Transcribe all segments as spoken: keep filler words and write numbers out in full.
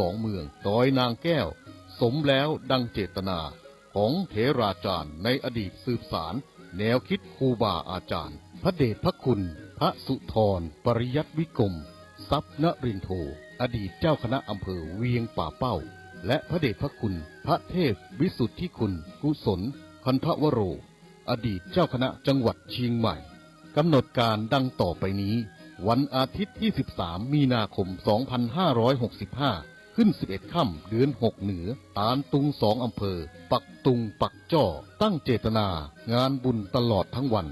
สองเมือง ดอยนางแก้ว สมแล้วดังเจตนาของเถราจารย์ในอดีต สืบสานแนวคิดครูบาอาจารย์ พระเดชพระคุณพระสุธรปริยัติวิกรม ทรัพย์นรินโท อดีตเจ้าคณะอำเภอเวียงป่าเป้า และพระเดชพระคุณพระเทพวิสุทธิคุณ กุศลคันธวโร อดีตเจ้าคณะจังหวัดเชียงใหม่ กำหนดการดังต่อไปนี้ วันอาทิตย์ที่ สิบสาม มีนาคม สองพันห้าร้อยหกสิบห้า ขึ้น สิบเอ็ด ค่ำ เดือนหก เหนือ ตานตุง สอง อำเภอ ปักตุง ปักจ้อ ตั้งเจตนางานบุญตลอดทั้งวัน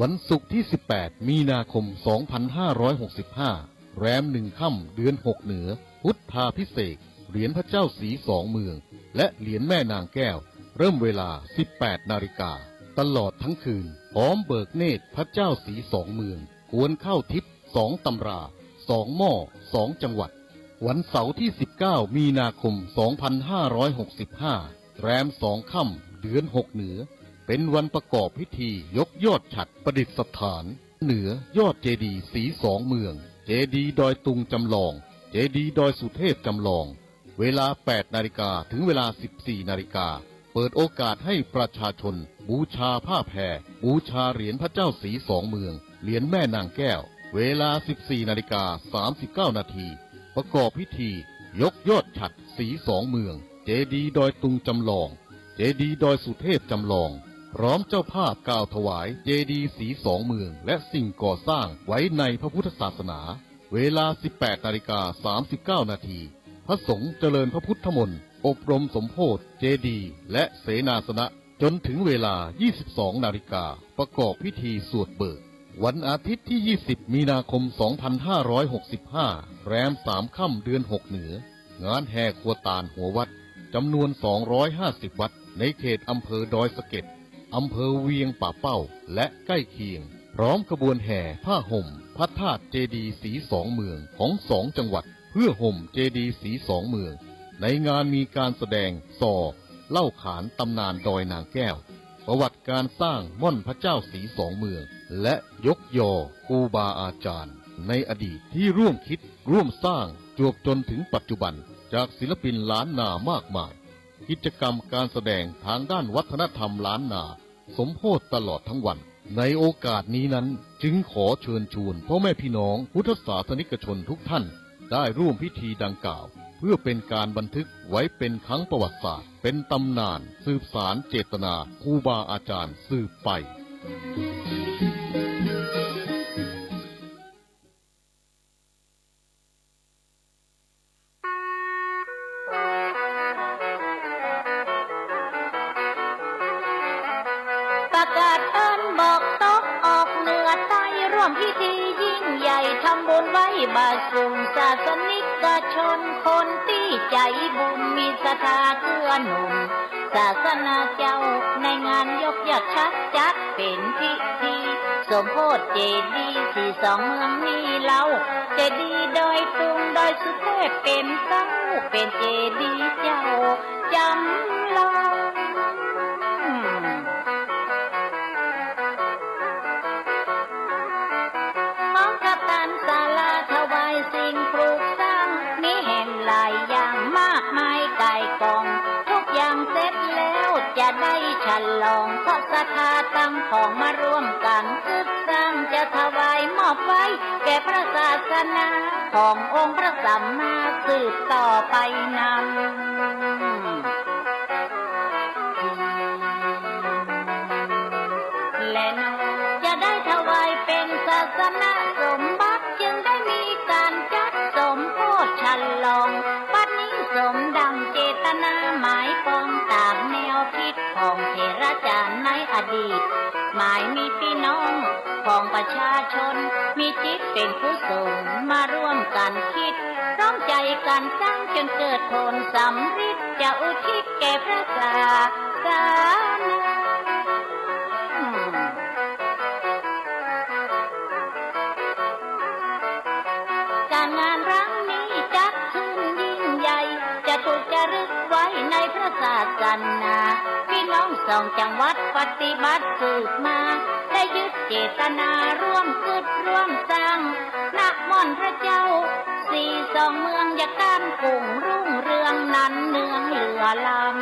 วันศุกร์ที่ สิบแปด มีนาคม สองพันห้าร้อยหกสิบห้า แรม หนึ่ง ค่ำ เดือนหก เหนือ พุทธาภิเษก เหรียญพระเจ้าสีสองเมือง และเหรียญแม่นางแก้ว เริ่มเวลา สิบแปด นาฬิกา ตลอดทั้งคืน พร้อมเบิกเนตรพระเจ้าสีสองเมือง ควรเข้าทิพย์ สอง ตำรา สอง หม้อ สอง จังหวัด วันเสาร์ที่ สิบเก้า มีนาคม สองพันห้าร้อยหกสิบห้า แรม สอง ค่ำ เดือนหก เหนือ เป็นวันประกอบพิธียกยอดฉัตรประดิษฐาน เหนือยอดเจดีย์สีสองเมือง เจดีย์ดอยตุงจำลอง เจดีย์ดอยสุเทพจำลอง เวลา แปด นาฬิกา ถึงเวลา สิบสี่ นาฬิกา เปิดโอกาสให้ประชาชนบูชาผ้าแพร บูชาเหรียญพระเจ้าสีสองเมือง เหรียญแม่นางแก้ว เวลา สิบสี่ นาฬิกา สามสิบเก้า นาที ประกอบพิธียกยอดฉัตรสีสองเมือง เจดีย์ดอยตุงจำลอง เจดีย์ดอยสุเทพจำลอง พร้อมเจ้าภาพกล่าวถวายเจดีย์สีสองเมือง และสิ่งก่อสร้างไว้ในพระพุทธศาสนา เวลา สิบแปด นาฬิกา สามสิบเก้า นาที พระสงฆ์เจริญพระพุทธมนต์ อบรมสมโภชน์ เจดีย์ และเสนาสนะ จนถึงเวลา ยี่สิบสอง นาฬิกา ประกอบพิธีสวดเบิก วันอาทิตย์ที่ ยี่สิบ มีนาคม สองพันห้าร้อยหกสิบห้า แรม สาม ค่ำ เดือนหก เหนือ งานแห่ครัวตานหัววัด จำนวน สองร้อยห้าสิบ วัด ในเขตอำเภอดอยสะเก็ด อำเภอเวียงป่าเป้า และใกล้เคียง พร้อมขบวนแห่ผ้าห่มพระธาตุเจดีย์สีสองเมืองของสองจังหวัด เพื่อห่มเจดีย์สีสองเมือง ในงานมีการแสดงซอ เล่าขานตำนานดอยนางแก้ว ประวัติการสร้างม่อนพระเจ้าสีสองเมือง และยกยอครูบาอาจารย์ในอดีตที่ร่วมคิดร่วมสร้าง จวบจนถึงปัจจุบัน จากศิลปินล้านนามากมาย กิจกรรมการแสดงทางด้านวัฒนธรรมล้านนา สมโภชน์ตลอดทั้งวัน ในโอกาสนี้นั้น จึงขอเชิญชวนพ่อแม่พี่น้องพุทธศาสนิกชนทุกท่าน ได้ร่วมพิธีดังกล่าว เพื่อเป็นการบันทึกไว้เป็นครั้งประวัติศาสตร์ เป็นตำนานสืบสานเจตนาครูบาอาจารย์สืบไป ประกาศเอิ้นบอกตกออกเหนือใต้ ร่วมพิธียิ่งใหญ่ทำบุญไหว้บาทสูง ศาสนิกชนคนตี้ใจ๋บุญ มีศรัทธาเกื้อหนุนศาสนาเจ้า ในงานยกยอดฉัตรจัดเป๋นพิธี สมโภชน์เจดีย์สีสองเมืองนี้เล่า เจดีย์ดอยตุงดอยสุเทพเป๋นเศร้า เป๋นเจดีย์เจ้าจำลอง พร้อมกับตานศาลาถวายสิ่งปลูกสร้าง มีแหมหลายอย่างมากมายก่ายกอง ทุกอย่างเสร็จแล้วจะได้ฉลอง เพราะศรัทธาตังผองมาร่วมกั๋นกึ๊ดสร้าง จะถวายมอบไว้แก่พระศาสนาขององค์พระสัมมาสืบต่อไปนำ และจะได้ถวายเป๋นศาสนสมบัติ จึงได้มีก๋านจัดสมโภชน์ฉลอง บัดนี้สมดังเจตนาหมายปอง ต๋ามแนวคิดของเถราจารย์ในอดีต หมายมีปี้น้องของประชาชน มีจิตเป๋นกุศลมาร่วมกั๋นคิด พร้อมใจ๋กั๋นสร้างจนเกิดผลสำเร็จ จะอุทิศแก่พระศาสนา ก๋านงานครั้งนี้จัดขึ้นยิ่งใหญ่ จะถูกจารึกไว้ในพระศาสนา ปี้น้องสองจังหวัดปฏิบัติสืบมา ได้ยึดเจตนาร่วมกึ๊ดร่วมสร้าง ณ ม่อนพระเจ้า สี่สองเมือง จะก้านกุ่งรุ่งเรือง นันเนืองเหลือล้ำ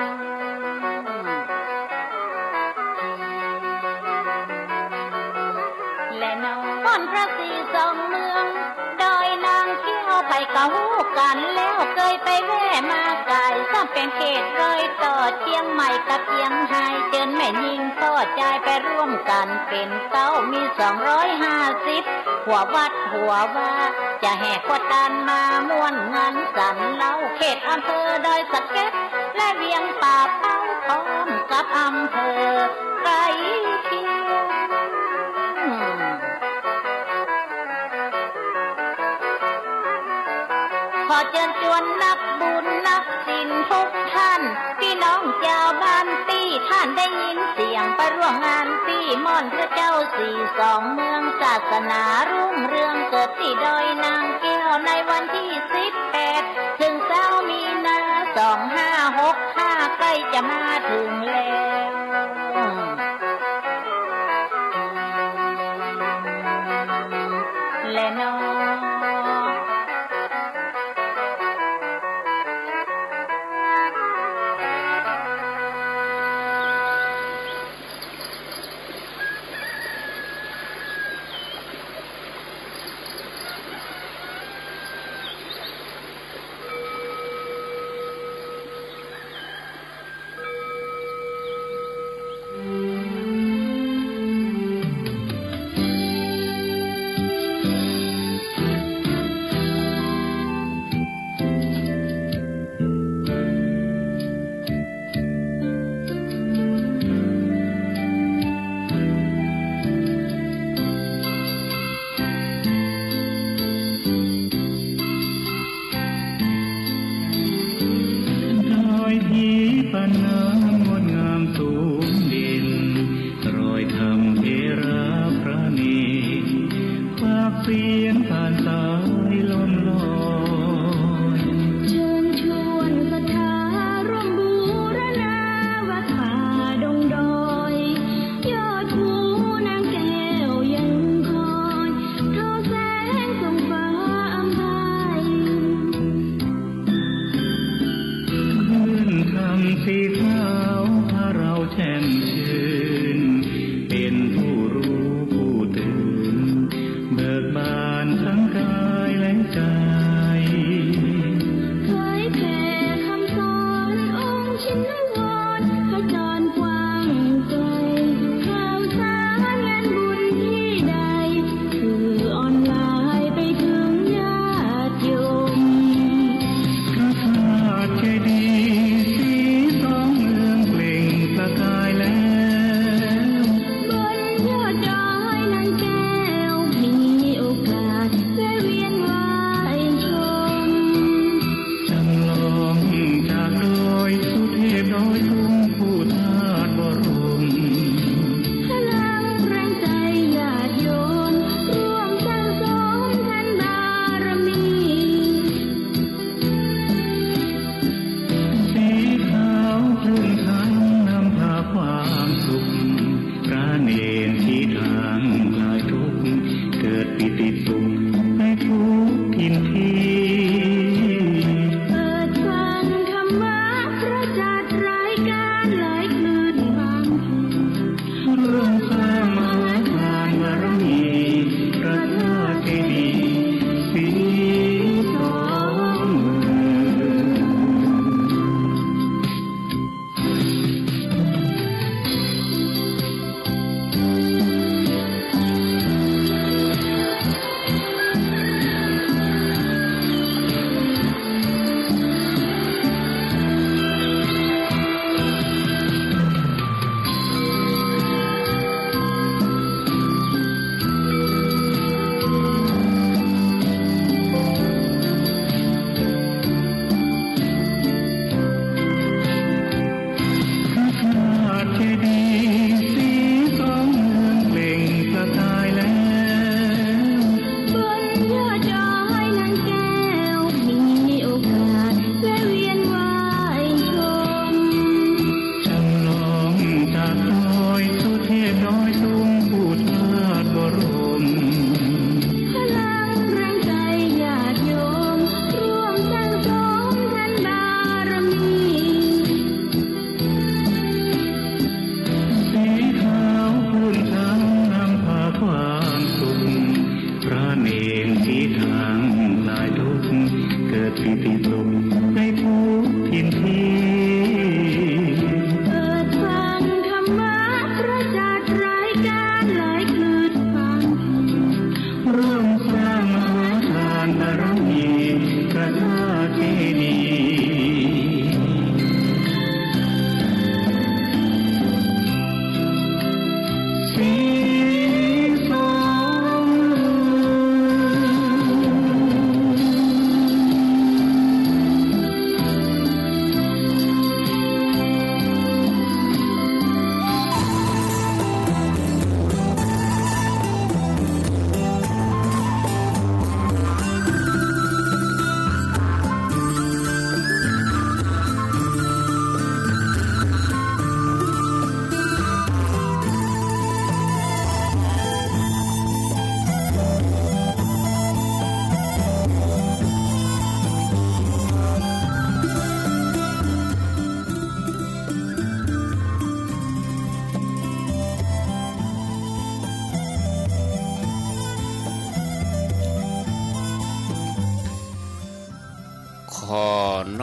แลนอ ม่อนพระสี่สองเมือง ดอยนางแก้ว ใผก็ฮู้กั๋นแล้ว เกยไปแว่มาก๋าย ซ้ำเป๋นเขตรอยต่อเจียงใหม่กับเจียงฮาย เจิญแม่ญิงป้อจายไปร่วมกั๋นเป๋นเก๊า มีสองร้อยห้าสิบ หัววัดหัววา จะแห่ขวัญตานมาม่วนงานสันเล้า เขตอำเภอดอยสะเก็ด และเวียงป่าเป้า พร้อมกับอำเภอใก้เคียง ขอเจิญจวนนักบุญนักศิลป์ทุกท่าน ปี้น้องจาวบ้านตี้ ท่านได้ยินเสียงไปร่วมงานตี้ ม่อนพระเจ้าสี่สองเมือง ศาสนารุ่งเรือง เกิดตี้ดอยนางแก้ว ในวันตี้สิบแปด เถิงเศร้ามีนา สองห้าหกห้า ใก้จะมาเถิงแล้ว แลนอ ดอยผีปะน้ำงดงามสูงเด่น รอยธรรมเถระพระเณร ปากเสียงผ่านสายลมลอย เชิญชวนศรัทธาร่วมบูรณาวัดป่าดงดอย ยอดภูนางแก้วยังคอย ทอแสงส่องฟ้าอำไพ คลื่นธรรมสีขาวพาเราแช่มชื่น เป๋นผู้รู้ผู้ตื่น เบิกบานทั้งกายและใจ๋ เผยแผ่คำสอนองค์ชินวร ขจรกว้างไกล ข่าวสารงานบุญที่ใด สื่อออนไลน์ไปเถิงญาติโยม พระธาตุเจดีย์สีสองเมืองเปล่งประกายแล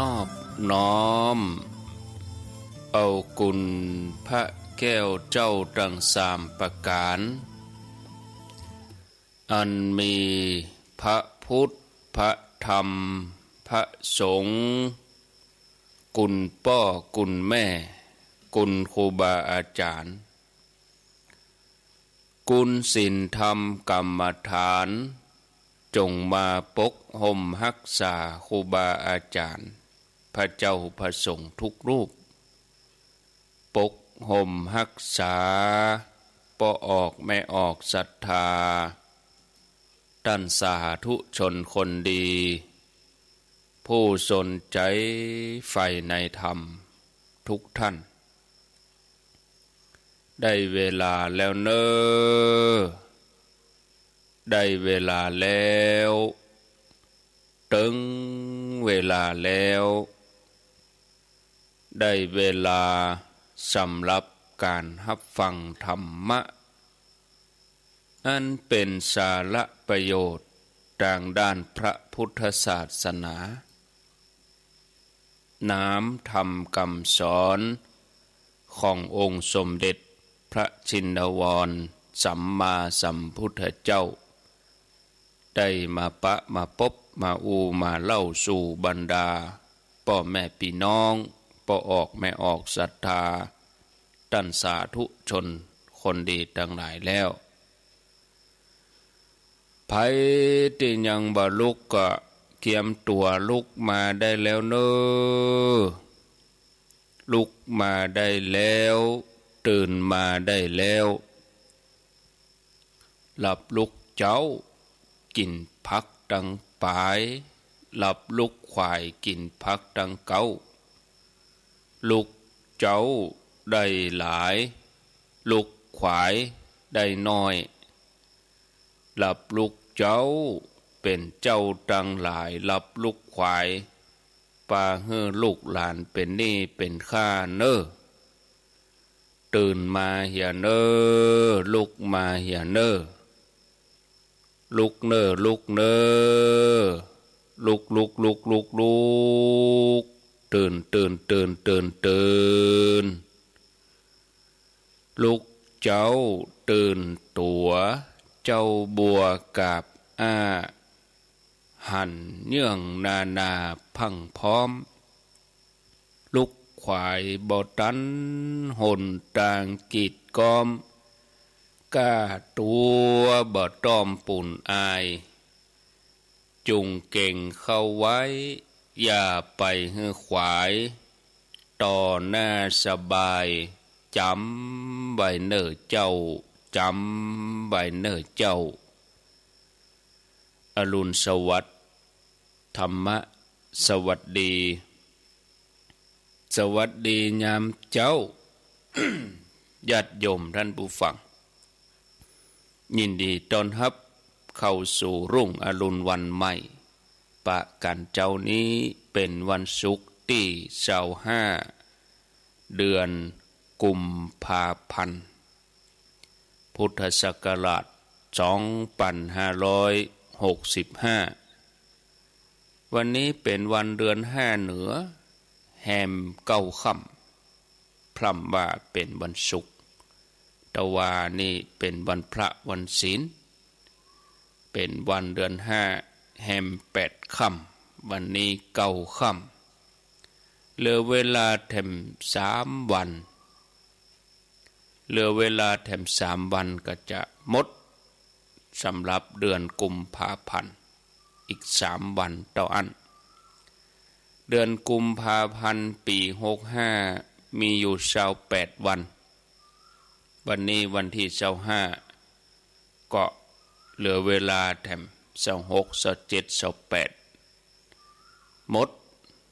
นอบน้อมเอาคุณพระแก้วเจ้าตังสามประก๋าน อันมีพระพุทธ พระธรรม พระสงฆ์ คุณป้อคุณแม่ คุณครูบาอาจ๋ารย์ คุณศีลธรรมกรรมฐาน จงมาปกห่มฮักษาครูบาอาจ๋ารย์ พระเจ้าพระสงฆ์ทุกรูป ปกห่มฮักษาป้อออกแม่ออกศรัทธา ต้านสาธุชนคนดี ผู้สนใจ๋ใฝ่ในธรรมทุกท่าน ได้เวลาแล้วเน่อ ได้เวลาแล้ว เถิงเวลาแล้ว ได้เวลาสำหรับก๋านฮับฟังธรรมะ อันเป๋นสาระประโยชน์ตางด้านพระพุทธศาสนา น้ำธรรมกำสอนขององค์สมเด็จพระชินวรสัมมาสัมพุทธเจ้า ได้มาปะมาปบมาอู้มาเล่าสู่บรรดาป้อแม่ปี้น้อง ป้อออกแม่ออกศรัทธา ต้านสาธุชนคนดีตังหลายแล้ว ใผตี้ยังบ่ลุกก็เกียมตั๋วลุกมาได้แล้วเน่อ ลุกมาได้แล้ว ตื่นมาได้แล้ว หลับลุกเจ๊า กิ๋นผักตังป๋าย หลับลุกขวาย กิ๋นผักตังเก๊า ลุกเจ๊าได้หลาย ลุกขวายได้น้อย หลับลุกเจ๊าเป๋นเจ้าตังหลาย หลับลุกขวาย ปาหื้อลูกหลานเป๋นหนี้เป๋นข้าเน่อ ตื่นมาเหียเน่อ ลุกมาเหียเน่อ ลุกเน่อ ลุกเน่อ ลุก ลุก ลุก ลุก ลุก ตื่น ตื่น ตื่น ตื่น ตื่น ลุกเจ๊าตื่นตั๋ว เจ้าบัวกาบอ้า หันเยื่องนานาพรั่งพร้อม ลุกขวายบ่ตันหนตางกีดก๊อม ก้าตั๋วบ่ต้อมปูนอาย จุ่งเก๋งเข้าไว้ อย่าไปหื้อขวาย ต่อหน้าสบาย จ๋ำไว้เน่อเจ้า จ๋ำไว้เน่อเจ้า อรุณสวัสดิ์ ธรรมะสวัสดี สวัสดียามเจ๊า ญาติโยมท่านผู้ฟัง ยินดีต้อนฮับเข้าสู่รุ่งอรุณวันใหม่ ปะกั๋นเจ๊านี้เป๋นวันศุกร์ตี้ซาวห้า เดือนกุมภาพันธ์ พุทธศักราชสองปันห้าร้อยหกสิบห้า วันนี้เป๋นวันเดือนห้าเหนือ แฮมเก้าค่ำ พร่ำว่าเป๋นวันศุกร์ ตะวานี้เป๋นวันพระวันศีล เป๋นวันเดือนห้า แฮมแปดค่ำ วันนี้เก้าค่ำ เหลือเวลาแถมสามวัน เหลือเวลาแถมสามวันก็จะหมด สำหรับเดือนกุมภาพันธ์ อีกสามวันเต้าอั้น เดือนกุมภาพันธ์ปี๋หกห้า มีอยู่ซาวแปดวัน วันนี้วันตี้ซาวห้า ก็เหลือเวลาแถมซาวหก ซาวเจ็ด ซาวแปด หมด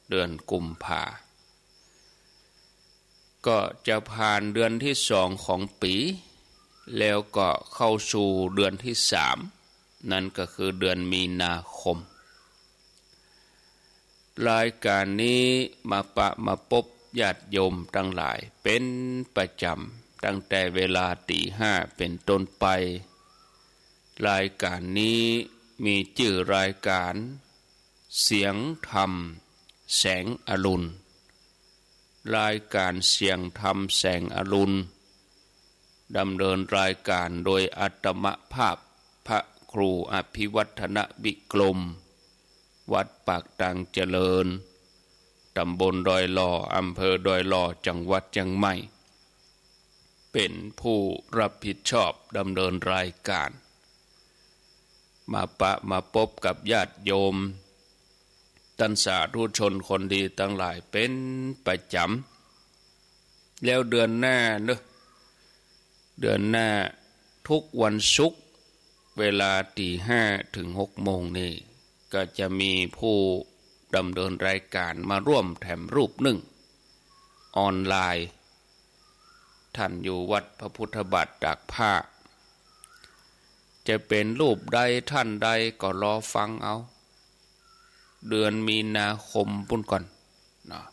เดือนกุมภา ก็จะผ่านเดือนตี้สองของปี๋ แล้วก็เข้าสู่เดือนตี้สาม นั้นก็คือเดือนมีนาคม รายก๋านนี้มาปะมาปบญาติโยมตังหลายเป๋นประจ๋ำ ตั้งแต่เวลาตี๋ห้าเป๋นต้นไป รายก๋านนี้มีจื้อรายก๋าน เสียงธรรม แสงอรุณ รายการเสียงธรรมแสงอรุณ ดำเนินรายการโดยอาตมาภาพพระครูอภิวัฒนวิกรม วัดปากตางเจริญ ตำบลดอยหล่อ อำเภอดอยหล่อ จังหวัดเชียงใหม่ เป๋นผู้รับผิดชอบดำเนินรายการ มาปะมาปบกับญาติโยม ต้านสาธุชนคนดีตังหลายเป๋นประจ๋ำ แล้วเดือนหน้าเนาะ เดือนหน้าทุกวันศุกร์ เวลาตีห้าเถิงหกโมงนี่ ก็จะมีผู้ดำเนินรายการมาร่วมแถมรูปนึ่ง ออนไลน์ ท่านอยู่วัดพระพุทธบาทตากผ้า จะเป๋นรูปใดท่านใดก็รอฟังเอา เดือนมีนาคมปู้นก่อนเนาะ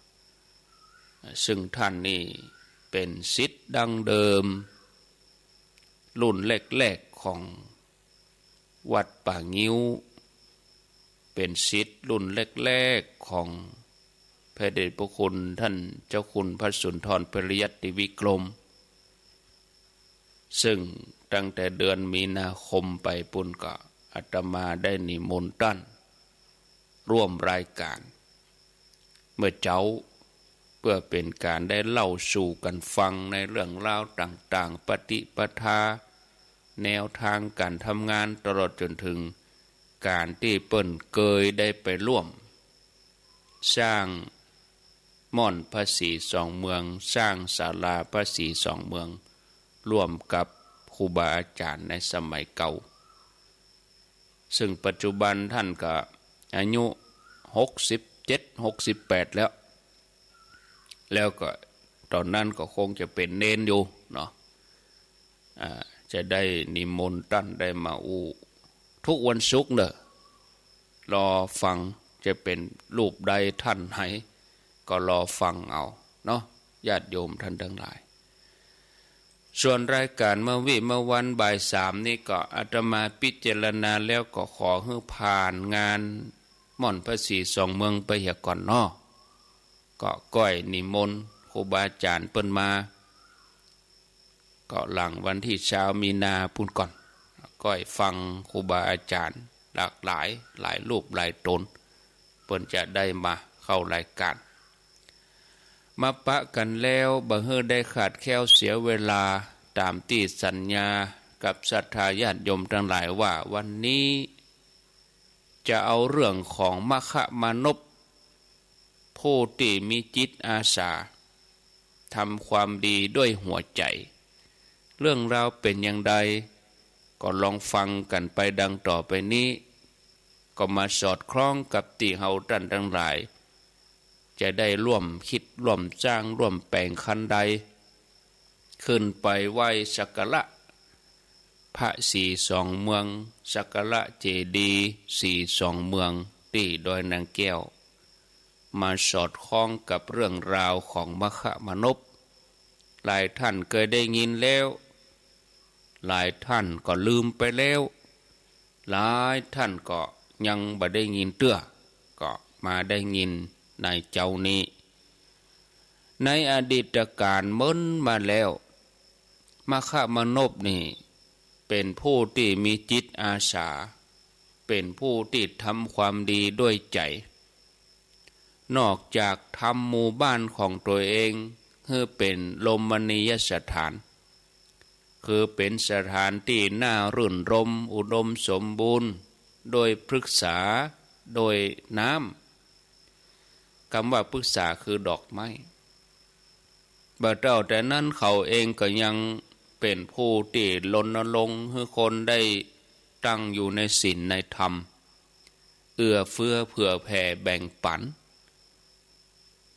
ซึ่งท่านนี่เป๋นศิษย์ดั้งเดิม รุ่นแรกๆ ของวัดป่างิ้ว เป๋นศิษย์รุ่นแรกๆ ของพระเดชพระคุณท่านเจ้าคุณพระสุนทรปริยัติวิกรม ซึ่งตั้งแต่เดือนมีนาคมไปปู้นก็อาตมาได้นิมนต์ต้านร่วมรายการ เมื่อเจ๊า เปื้อเป๋นก๋านได้เล่าสู่กั๋นฟังในเรื่องราวต่างๆ ปฏิปทา แนวทางก๋านทำงาน ตลอดจ๋นเถิงก๋านตี้เปิ้นเกยได้ไปร่วม สร้างม่อนพระศรีสองเมือง สร้างศาลาพระศรีสองเมือง ร่วมกับครูบาอาจ๋ารย์ในสมัยเก่า ซึ่งปัจจุบันต้านก็อายุหกสิบเจ็ด หกสิบแปดแล้ว แล้วก็ต๋อนนั้นก็คงจะเป๋นเณรอยู่เนาะ อ่า จะได้นิมนต์ต้านได้มาอู้ทุกวันศุกร์เนาะ รอฟัง จะเป๋นรูปใดท่านไหน ก็รอฟังเอาเนาะ ญาติโยมท่านตังหลาย ส่วนรายการเมื่อวี้เมื่อวันบ่ายสามนี่ก็อาตมาพิจารณาแล้วก็ขอหื้อผ่านงานม่อนพระศรีสองเมืองไปเหียก่อนเนาะ ก็ก้อยนิมนต์ครูบาอาจ๋ารย์เปิ้นมา ก็หลังวันตี้ซาวมีนาปู้นก่อน ก้อยฟังครูบาอาจ๋ารย์หลากหลาย หลายรูปหลายต๋น เปิ้นจะได้มาเข้ารายการ มาปะกั๋นแล้วบ่หื้อได้ขาดแคลนเสียเวลา ต๋ามตี้สัญญากับศรัทธาญาติโยมตังหลายว่าวันนี้จะเอาเรื่องของมคคมานพ ผู้ตี้มีจิตอาสา ทำความดีด้วยหัวใจ๋ เรื่องราวเป๋นอย่างใด ก็ลองฟังกั๋นไปดังต่อไปนี้ ก็มาสอดคล้องกับตี้เฮาต้านตังหลาย จะได้ร่วมกึ๊ดร่วมสร้างร่วมแป๋งคันใด ขึ้นไปไหว้สักการะพระศรีสองเมือง สักการะเจดีย์ศรีสองเมืองตี้ดอยนางแก้ว มาสอดคล้องกับเรื่องราวของมคคมานพ หลายท่านเกยได้ยินแล้ว หลายท่านก็ลืมไปแล้ว หลายท่านก็ยังบ่ได้ยินเตื้อ ก็มาได้ยินในเจ๊านี้ ในอดีตกาลเมินมาแล้ว มคคมานพนี่เป๋นผู้ตี้มีจิตอาสา เป๋นผู้ตี้ทำความดีด้วยใจ๋ นอกจากทำหมู่บ้านของตั๋วเองหื้อเป๋นรมณียสถาน คือเป๋นสถานตี้น่ารื่นรมย์ อุดมสมบูรณ์ โดยพฤกษา โดยน้ำ กำว่าพฤกษาคือดอกไม้ บ่เต้าแต่นั้นเขาเองก็ยังเป๋นผู้ตี้รณรงค์หื้อคนได้ตั้งอยู่ในศีลในธรรม เอื้อเฟื้อเผื่อแผ่แบ่งปั๋น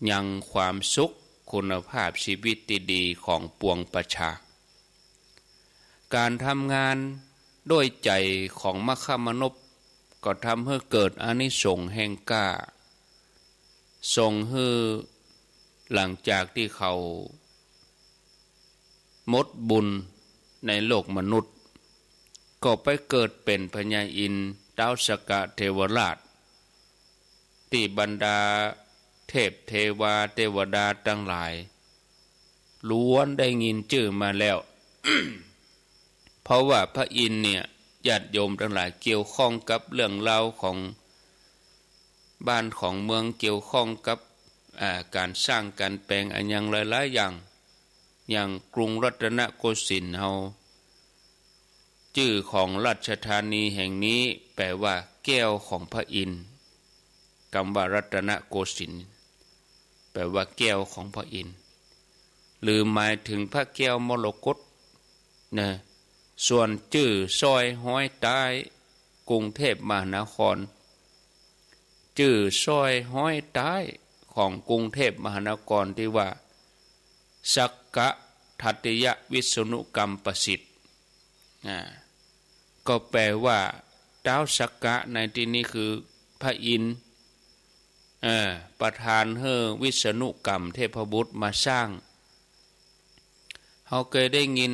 ยังความสุขคุณภาพชีวิตตี้ดีของปวงประชา ก๋านทำงานด้วยใจ๋ของมคคมานพ ก็ทำหื้อเกิดอานิสงส์แห่งกล้า ส่งหื้อหลังจากตี้เขา หมดบุญในโลกมนุษย์ ก็ไปเกิดเป๋นพญาอินทร์ ต๊าวสกะเทวราช ตี้บรรดา เทพเทวาเตวดาตังหลาย ล้วนได้ยินจื้อมาแล้ว เพราะว่าพระอินทร์เนี่ย ญาติโยมตังหลาย เกี่ยวข้องกับเรื่องราวของบ้านของเมือง เกี่ยวข้องกับ อ่า ก๋านสร้างก๋านแป๋งอะหยังหลายๆ อย่าง อย่างกรุงรัตนโกสินทร์เฮา จื้อของราชธานีแห่งนี้แป๋ว่าแก้วของพระอินทร์ กำว่ารัตนโกสินทร์ แป๋ว่าแก้วของพระอินทร์ หรือหมายถึงพระแก้วมรกตนะ ส่วนจื้อซอยฮ้อยใต้กรุงเทพมหานคร จื้อซอยฮ้อยใต้ของกรุงเทพมหานครตี้ว่า สักกะทัตติยวิษณุกรรมประสิทธิ์ อ่า ก็แป๋ว่า ต๊าวสักกะในตี้นี้คือพระอินทร์ เออ ประทานหื้อวิษณุกรรมเทพบุตรมาสร้าง เฮาเกยได้ยิน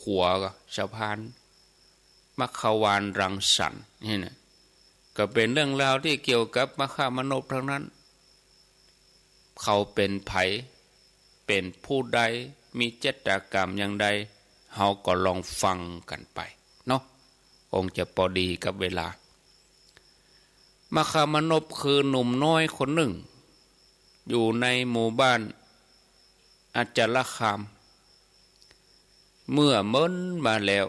ขัวก่อ สะพาน มัคควานรังสรรค์นี่นะ ก็เป๋นเรื่องราวตี้เกี่ยวกับมคมนพตังนั้น เขาเป๋นใผ เป๋นผู้ใด มีจะตากรรมอย่างใด เฮาก็ลองฟังกั๋นไปเนาะ คงจะปอดีกับเวลา มคมนพคือหนุ่มน้อยคนนึ่ง อยู่ในหมู่บ้านอัจฉรคาม เมื่อเมินมาแล้ว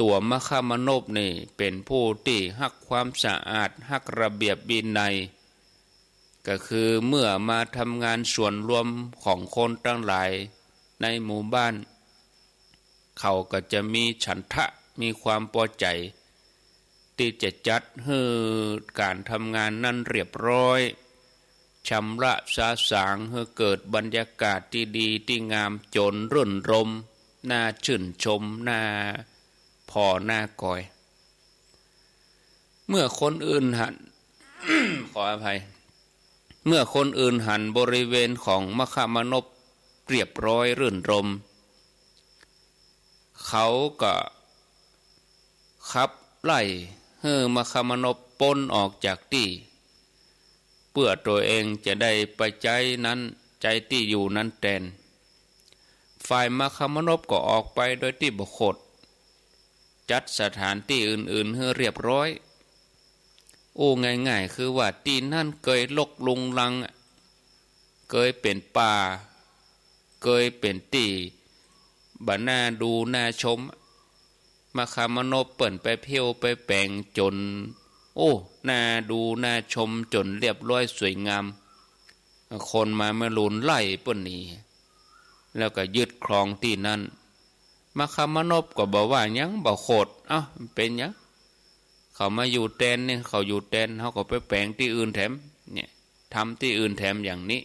ตั๋วมคมนพนี่เป๋นผู้ตี้ฮักความสะอาด ฮักระเบียบวินัย ก็คือเมื่อมาทำงานส่วนรวมของคนตังหลายในหมู่บ้าน เขาก็จะมีฉันทะ มีความปอใจ๋ ตี้จะจัดหื้อก๋านทำงานนั้นเรียบร้อย ชำระสาสางหื้อเกิดบรรยากาศตี้ดีตี้งาม จ๋นรื่นรมย์ น่าจื้นชม น่าผ่อ น่ากอย เมื่อคนอื่นหัน ขออภัย เมื่อคนอื่นหันบริเวณของมคมนพเรียบร้อยรื่นรมย์ เขาก็ขับไล่หื้อมคมนพป๊นออกจากตี้ เปื้อตั๋วเองจะได้ไปใจ๊นั้น ใจ๊ตี้อยู่นั้นแตน ฝ่ายมคมนพก็ออกไปโดยตี้บ่โขด จัดสถานตี้อื่นๆ หื้อเรียบร้อย อู้ง่ายๆ คือว่าตี้นั้นเกยรกรุงรังอะ เกยเป๋นป่า เกยเป๋นตี้บ่น่าดูน่าชม มคมนพเปิ้นไปเผ้าไปแป๋งจ๋น โอ้ น่าดูน่าชมจ๋นเรียบร้อยสวยงาม คนมาเมื่อลูนไล่เปิ้นหนี แล้วก็ยึดครองตี้นั้น มคมนพก็บ่ว่าหยัง บ่โขด เอ้า เป๋นหยัง เขามาอยู่แตนนี่ เขาอยู่แตน เฮาก็ไปแป๋งตี้อื่นแถม เนี่ย ทำตี้อื่นแถมอย่างนี้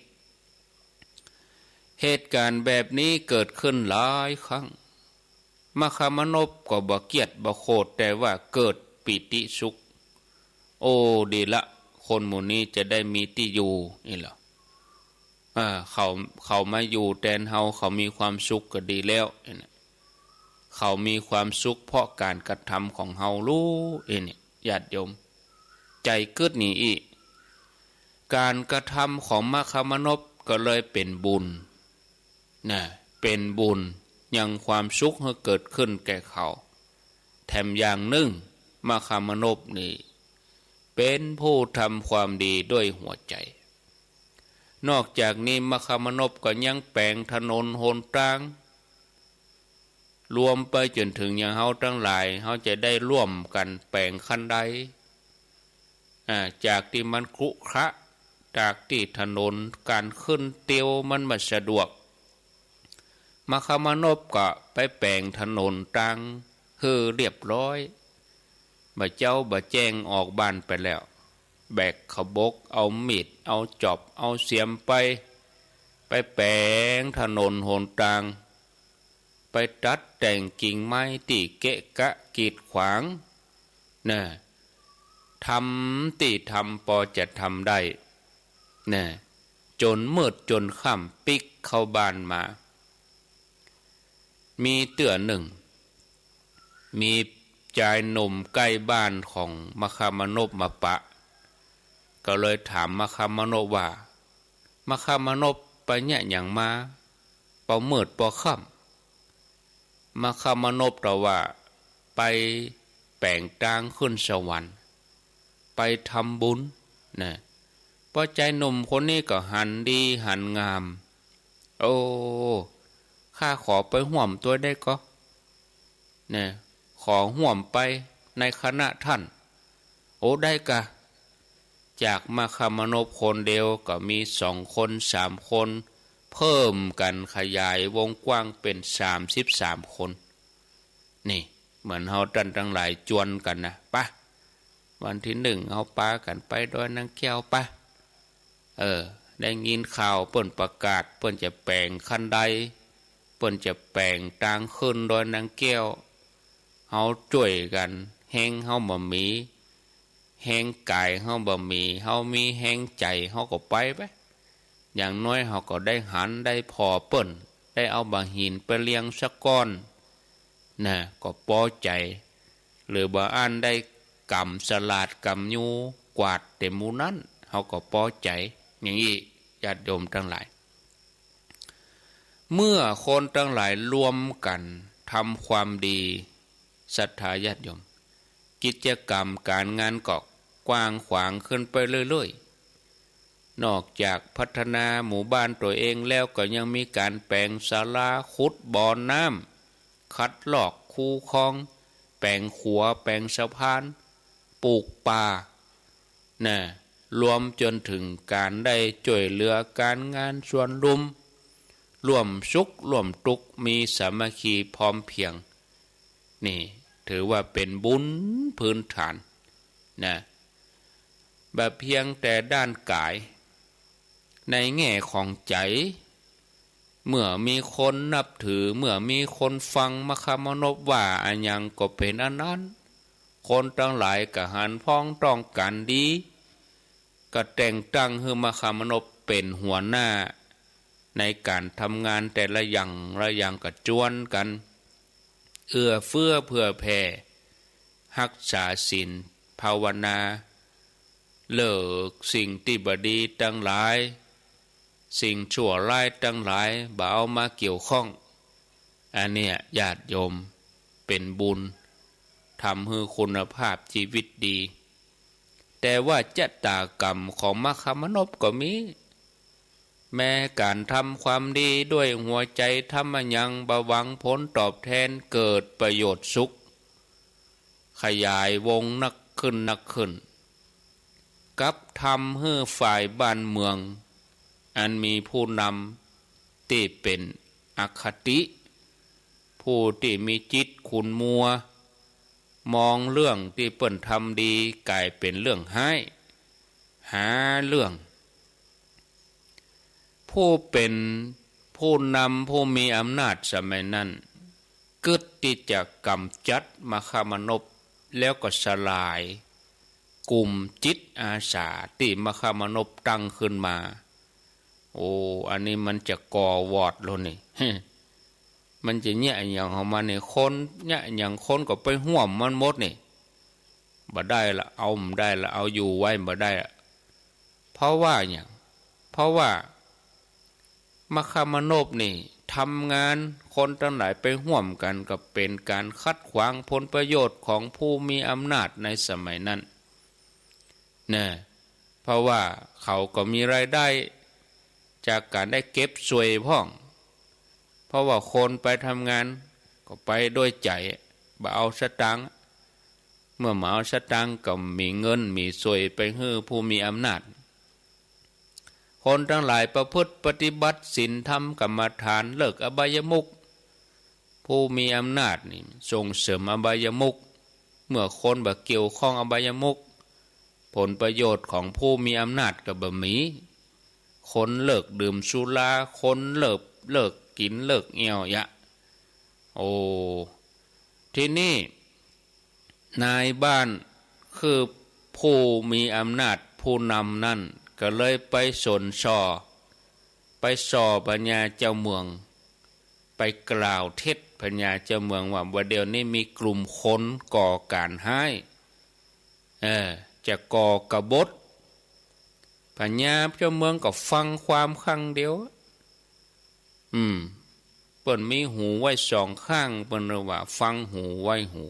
เหตุก๋ารณ์แบบนี้เกิดขึ้นหลายครั้ง มคมนพก็บ่เกลียดบ่โขด แต่ว่าเกิดปีติสุข โอ้ ดีละ คนหมู่นี้จะได้มีตี้อยู่ นี่แหละ อ่า เขา เขามาอยู่แตนเฮา เขามีความสุขก็ดีแล้ว นี่นะ เขามีความสุขเพราะก๋านกระทำของเฮาลู้ นี่ ญาติโยม ใจ๋กึ๊ดนี่อี้ ก๋านกระทำของมคมนพก็เลยเป๋นบุญ นะ เป๋นบุญยังความสุขหื้อเกิดขึ้นแก่เขา แถมอย่างนึ่ง มคมนพนี่เป๋นผู้ทำความดีด้วยหัวใจ๋ นอกจากนี้มคมนพก็ยังแป๋งถนนหนตาง รวมไปจ๋นเถิงอย่างเฮาตังหลาย เฮาจะได้ร่วมกั๋นแป๋งคันได อ่า จากตี้มันขรุขระ จากตี้ถนนก๋านขึ้นเตียวมันบ่สะดวก มคมนพก็ไปแป๋งถนนตางหื้อเรียบร้อย บ่าเจ๊าบ่าแจ้งออกบ้านไปแล้ว แบกขบก เอามีด เอาจอบ เอาเสียมไป ไปแป๋งถนนหนตาง ไปตัดแต่งกิ่งไม้ตี้เกะกะกีดขวาง นะ ทำตี้ทำปอจะทำได้ นะ จ๋นมืดจ๋นค่ำปิ๊กเข้าบ้านมา มีเตื้อนึ่ง มีจายหนุ่มใก้บ้านของมคมนพมาปะ ก็เลยถามมคมนพว่า มคมนพไปเยียะหยังมา ปอมืดปอค่ำ มคมนพตอบว่า ไปแป๋งตางขึ้นสวรรค์ ไปทำบุญ นะ ปอจายหนุ่มคนนี้ก็หันดีหันงาม โอ้ ข้าขอไปฮ่วมตวยได้ก่อ นะ ขอฮ่วมไปในคณะท่าน โอ้ ได้กะ จากมคมนพคนเดียวก็มีสองคนสามคน เพิ่มกั๋นขยายวงกว้างเป๋นสามสิบสามคน นี่ เหมือนเฮาต้านตังหลายจวนกั๋นนะ ปะ วันตี้นึ่งเฮาปากั๋นไปดอยนางแก้วปะ เออ ได้ยินข่าวเปิ้นประกาศ เปิ้นจะแป๋งคันได เปิ้นจะแป๋งตางขึ้นดอยนางแก้ว เฮาจ้วยกั๋น แฮงเฮาบ่มี แฮงก๋ายเฮาบ่มี เฮามีแฮงใจ๋ เฮาก็ไปไป อย่างน้อยเฮาก็ได้หันได้ผ่อเปิ้น ได้เอาบ่าหินไปเลียงสักก้อน นะ ก็ปอใจ๋ หรือบ่อั้นได้ก๋ำสลาดก๋ำยูกวาดเต็มหมู่นั้น เฮาก็ปอใจ๋ อย่างอี้ ญาติโยมตังหลาย เมื่อคนตังหลายรวมกั๋นทำความดี ศรัทธาญาติโยม กิจกรรมก๋านงานก็กว้างขวางขึ้นไปเรื่อยๆ นอกจากพัฒนาหมู่บ้านตั๋วเองแล้ว ก็ยังมีก๋านแป๋งศาลา ขุดบ่อน้ำ ขัดลอกคูคลอง แป๋งขัว แป๋งสะพาน ปลูกป่า นะ รวมจ๋นเถิงก๋านได้จ้วยเหลือก๋านงานส่วนรวม ร่วมสุขร่วมตุ๊กข์ มีสามัคคีพร้อมเพียง นี่ถือว่าเป๋นบุญพื้นฐาน นะ บ่เพียงแต่ด้านก๋าย ในแง่ของใจ๋ เมื่อมีคนนับถือ เมื่อมีคนฟังมคมนพว่าอะหยังก็เป๋นอันนั้น คนตังหลายก็หันพ้องต้องกั๋นดี ก็แต่งตั้งหื้อมคมนพเป๋นหัวหน้า ในก๋านทำงานแต่ละอย่างละอย่างก็จวนกั๋น เอื้อเฟื้อเผื่อแผ่ ฮักษาศีล ภาวนา เลิกสิ่งตี้บ่ดีตังหลาย สิ่งชั่วร้ายตังหลาย บ่เอามาเกี่ยวข้อง อันเนี้ยญาติโยม เป๋นบุญ ทำหื้อคุณภาพจีวิตดี แต่ว่าชะตากรรมของมคมนพก็มี แม้ก๋านทำความดีด้วยหัวใจ๋ทำอะหยังบ่หวังผลตอบแทน เกิดประโยชน์สุข ขยายวงนักขึ้นนักขึ้น กลับทำหื้อฝ่ายบ้านเมือง อันมีผู้นำตี้เป๋นอคติ ผู้ตี้มีจิตขุ่นมัว มองเรื่องตี้เปิ้นทำดีก๋ายเป๋นเรื่องฮ้าย หาเรื่อง ผู้เป๋นผู้นำผู้มีอำนาจสมัยนั้น กึ๊ดตี้จะก๋ำจัดมคมนพ แล้วก็สลายกลุ่มจิตอาสาตี้มคมนพตั้งขึ้นมา โอ้ อันนี้มันจะก่อวอร์ดแล้วนี่ มันจะเยียะอะหยังของมันนี่ คนเยียะอะหยัง คนก็ไปฮ่วมมันหมดนี่ บ่ได้ละ เอาบ่ได้ละ เอาอยู่ไว้บ่ได้ละ เพราะว่าหยัง เพราะว่ามคมนพนี่ทำงาน คนตังหลายไปฮ่วมกั๋น ก็เป๋นก๋านขัดขวางผลประโยชน์ของผู้มีอำนาจในสมัยนั้น นะ เพราะว่าเขาก็มีรายได้จากก๋านได้เก็บส่วยพ่อง เพราะว่าคนไปทำงานก็ไปด้วยใจ๋ บ่เอาสตางค์ เมื่อบ่เอาสตางค์ก็บ่มีเงินมีส่วยไปหื้อผู้มีอำนาจ คนตังหลายประพฤติปฏิบัติศีลธรรมกรรมฐาน เลิกอบายมุข ผู้มีอำนาจนี่ส่งเสริมอบายมุข เมื่อคนบ่เกี่ยวข้องอบายมุข ผลประโยชน์ของผู้มีอำนาจก็บ่มี คนเลิกดื่มสุรา คนเลิก เลิกกิ๋นเลิกเอี้ยวเยียะ โอ้ ทีนี้ นายบ้านคือผู้มีอำนาจผู้นำนั้น ก็เลยไปสนส่อ ไปส่อพญาเจ้าเมือง ไปกล่าวเท็จพญาเจ้าเมืองว่า บ่าเดี่ยวนี้มีกลุ่มคนก่อก๋านฮ้าย เออ จะก่อกบฏ พ พญาเจ้าเมืองก็ฟังความข้างเดียว อืม เปิ้นมีหูไว้สองข้าง เปิ้นว่าฟังหูไว้หู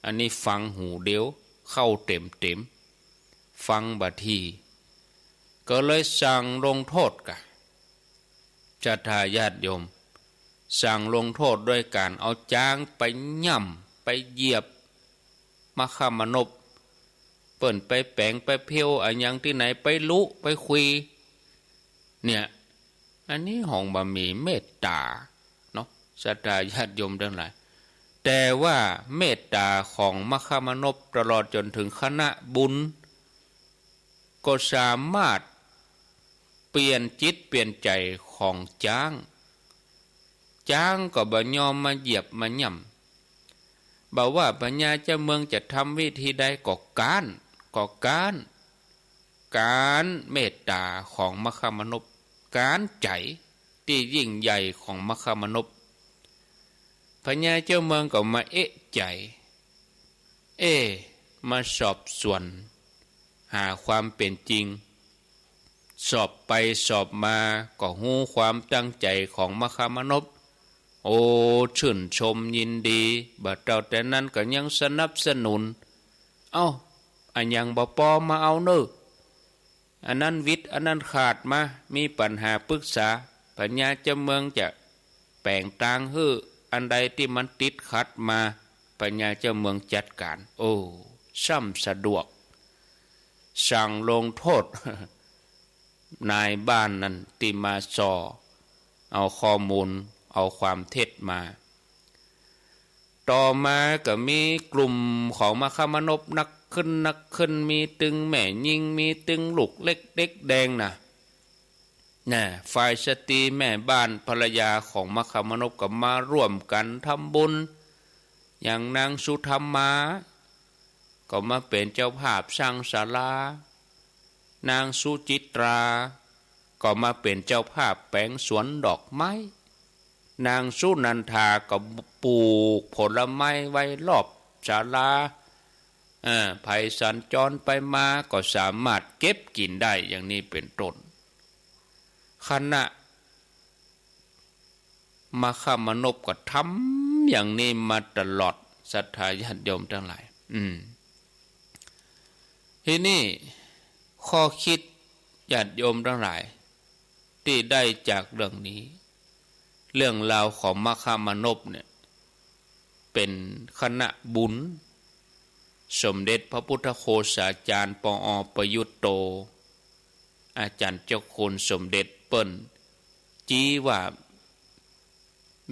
อันนี้ฟังหูเดียว เข้าเต็มๆ ฟังบ่าดี ก็เลยสั่งลงโทษกะ ศรัทธาญาติโยม สั่งลงโทษด้วยการเอาจ๊างไปย่ำ ไปเหยียบ มคมนพ เปิ้นไปแป๋งไปเพี้ยวอะหยังตี้ไหน ไปลุไปคุย เนี่ย อันนี้ห้องบ่มีเมตต๋าเนาะ ศรัทธาญาติโยมตังหลาย แต่ว่าเมตต๋าของมคมนพตลอดจ๋นเถิงคณะบุญ ก็สามารถเปลี่ยนจิตเปลี่ยนใจ๋ของจ๊าง จ๊างก็บ่ยอมมาเหยียบมาย่ำ บ่ว่าพญาเจ้าเมืองจะทำวิธีใดก็ก๊าน ก็ก๊าน ก๊านเมตต๋าของมคมนพ ก๊านใจ๋ตี้ยิ่งใหญ่ของมคมนพ พญาเจ้าเมืองก็มาเอะใจ๋ เอ๊ะ มาสอบสวนหาความเป๋นจริง สอบไปสอบมาก็ฮู้ความตั้งใจ๋ของมคมนพ โอ้ ชื่นชมยินดี บ่าเต้าแต่นั้นก็ยังสนับสนุน เอ้า อะหยังบ่ปอมาเอาเน่อ อันนั้นหวิด อันนั้นขาดมา มีปัญหาปึกษา พญาเจ้าเมืองจะแป๋งตางหื้อ อันใดตี้มันติดขัดมา พญาเจ้าเมืองจัดก๋าน โอ้ ซ้ำสะดวก สั่งลงโทษ นายบ้านนั้นตี้มาส่อเอาข้อมูล เอาความเท็จมา ต่อมาก็มีกลุ่มของมคมนพนักขึ้น นักขึ้น มีตึงแม่ญิง มีตึงลูกเล็กเด็กแดงน่ะ น่ะ ฝ่ายสตรีแม่บ้านภรรยาของมคมนพก็มาร่วมกั๋นทำบุญ อย่างนางสุธรรมา ก็มาเป๋นเจ้าภาพสร้างศาลา นางสุจิตรา ก็มาเป๋นเจ้าภาพแป๋งสวนดอกไม้ นางสุนันทาก็ปลูกผลไม้ไว้รอบศาลา เอ่อ ใผสัญจรไปมาก็สามารถเก็บกิ๋นได้ อย่างนี้เป๋นต้น คณะมคมนพก็ทำอย่างนี้มาตลอด ศรัทธาญาติโยมตังหลาย อืม ทีนี้ข้อคิดญาติโยมตังหลาย ตี้ได้จากเรื่องนี้ เรื่องราวของมคมนพเนี่ย เป๋นคณะบุญ สมเด็จพระพุทธโฆษาจารย์ ปอ ประยุตโต อาจ๋ารย์เจ้าคุณสมเด็จเปิ้น จี๊ว่า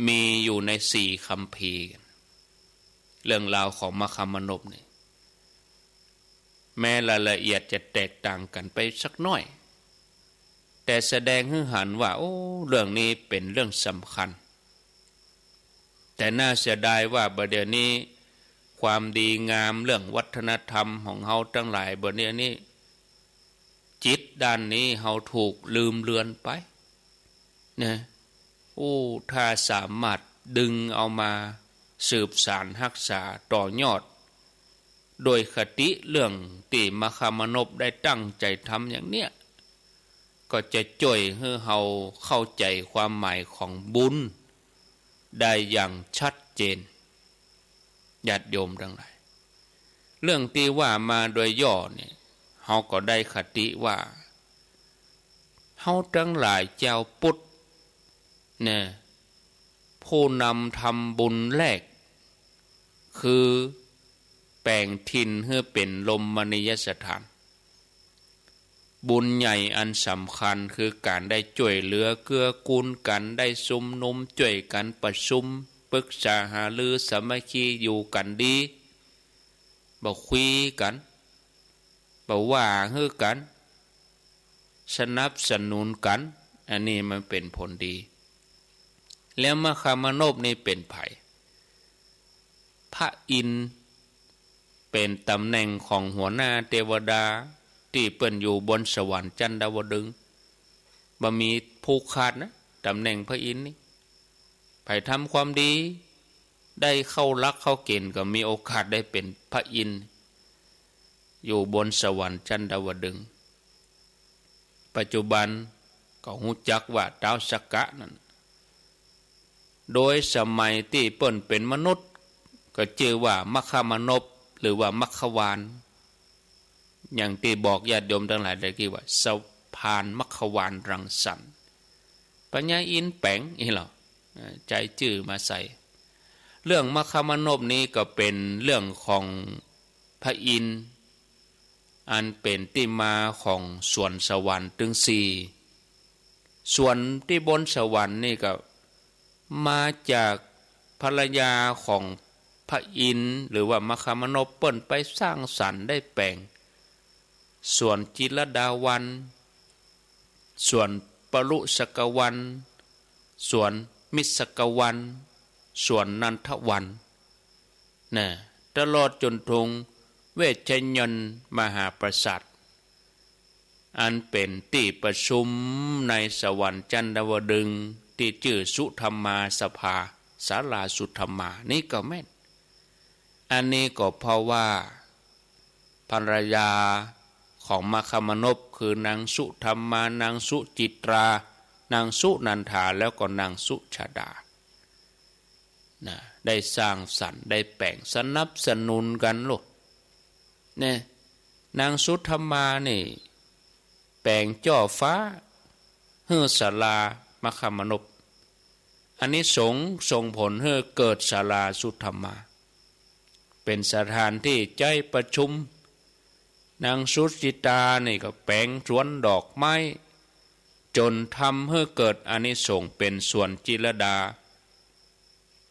มีอยู่ในสี่คัมภีร์ เรื่องราวของมคมนพเนี่ย แม้รายละเอียดจะแตกต่างกั๋นไปสักหน้อย แต่แสดงหื้อหันว่า โอ้ เรื่องนี้เป๋นเรื่องสำคัญ แต่น่าเสียดายว่าบ่าเดี่ยวนี้ ความดีงามเรื่องวัฒนธรรมของเฮาตังหลายบ่าเดี่ยวนี้ จิตด้านนี้เฮาถูกลืมเลือนไป นะ โอ้ ถ้าสามารถดึงเอามาสืบสานฮักษาต่อยอด โดยคติเรื่องตี้มคมนพได้ตั้งใจ๋ทำอย่างเนี้ย ก็จะจ้วยหื้อเฮาเข้าใจ๋ความหมายของบุญได้อย่างชัดเจน ญาติโยมตังหลาย เรื่องตี้ว่ามาโดยย่อเนี่ย เฮาก็ได้คติว่า เฮาตังหลายจาวพุทธเนี่ย ผู้นำทำบุญแรก คือแป๋งถิ่นหื้อเป๋นรมณียสถาน บุญใหญ่อันสำคัญคือก๋านได้จ้วยเหลือเกื้อกูลกั๋น ได้ชุมนุมจ้วยกั๋น ประชุมปรึกษาหารือสามัคคีอยู่กั๋นดี บ่คุยกั๋น บ่ว่าหื้อกั๋น สนับสนุนกั๋น อันนี้มันเป๋นผลดี แล้วมคมนพนี่เป๋นใผ พระอินทร์ เป๋นต๋ำแหน่งของหัวหน้าเตวดา ตี้เปิ้นอยู่บนสวรรค์จันดาวดึงส์ บ่มีผูกขาดนะ ต๋ำแหน่งพระอินทร์นี่ ใผทำความดี ได้เข้าหลักเข้าเก๋ณฑ์ก็มีโอกาสได้เป๋นพระอินทร์ อยู่บนสวรรค์จันดาวดึงส์ ปัจจุบันก็ฮู้จักว่าต๊าวสักกะนั้น โดยสมัยตี้เปิ้นเป๋นมนุษย์ ก็จื้อว่ามัคคมานพ หรือว่ามัคควาน อย่างตี้บอกญาติโยมตังหลายตะกี้ว่าสะพานมัคควานรังสรรค์ ปัญญาอินทร์แป๋งอี้เหรอ เอ่อ ใจ๊จื้อมาใส่ เรื่องมัคคมานพนี้ก็เป๋นเรื่องของพระอินทร์ อันเป๋นตี้มาของสวนสวรรค์ตึงสี่ สวนตี้บนสวรรค์นี่ก็มาจากภรรยาของพระอินทร์ หรือว่ามัคคมานพ เปิ้นไปสร้างสรรค์ได้แป๋ง สวนจิรดาวัลย์ สวนปรุสกวัน สวนมิสกวัน สวนนันทวัน นะ ตลอดจ๋นถึงเวชยนต์มหาปราสาท อันเป๋นตี้ประชุมในสวรรค์จันทวดึงส์ ตี้จื้อสุธรรมาสภา ศาลาสุธรรมา นี่ก็แม่น อันนี้ก็เพราะว่าภรรยาของมัคคมานพ คือนางสุธรรมา นางสุจิตรา นางสุนันทา แล้วก็นางสุชาดา นะ ได้สร้างสรรค์ ได้แป๋ง สนับสนุนกั๋นลูก เนี่ย นางสุธรรมานี่ แป๋งจ้อฟ้าหื้อศาลามัคคมานพ อานิสงส์ส่งผลหื้อเกิดศาลาสุธรรมา เป๋นสถานตี้ใจ๊ประชุม นางสุจิตรานี่ก็แป๋งสวนดอกไม้ จ๋นทำหื้อเกิดอานิสงส์เป๋นสวนจิรดา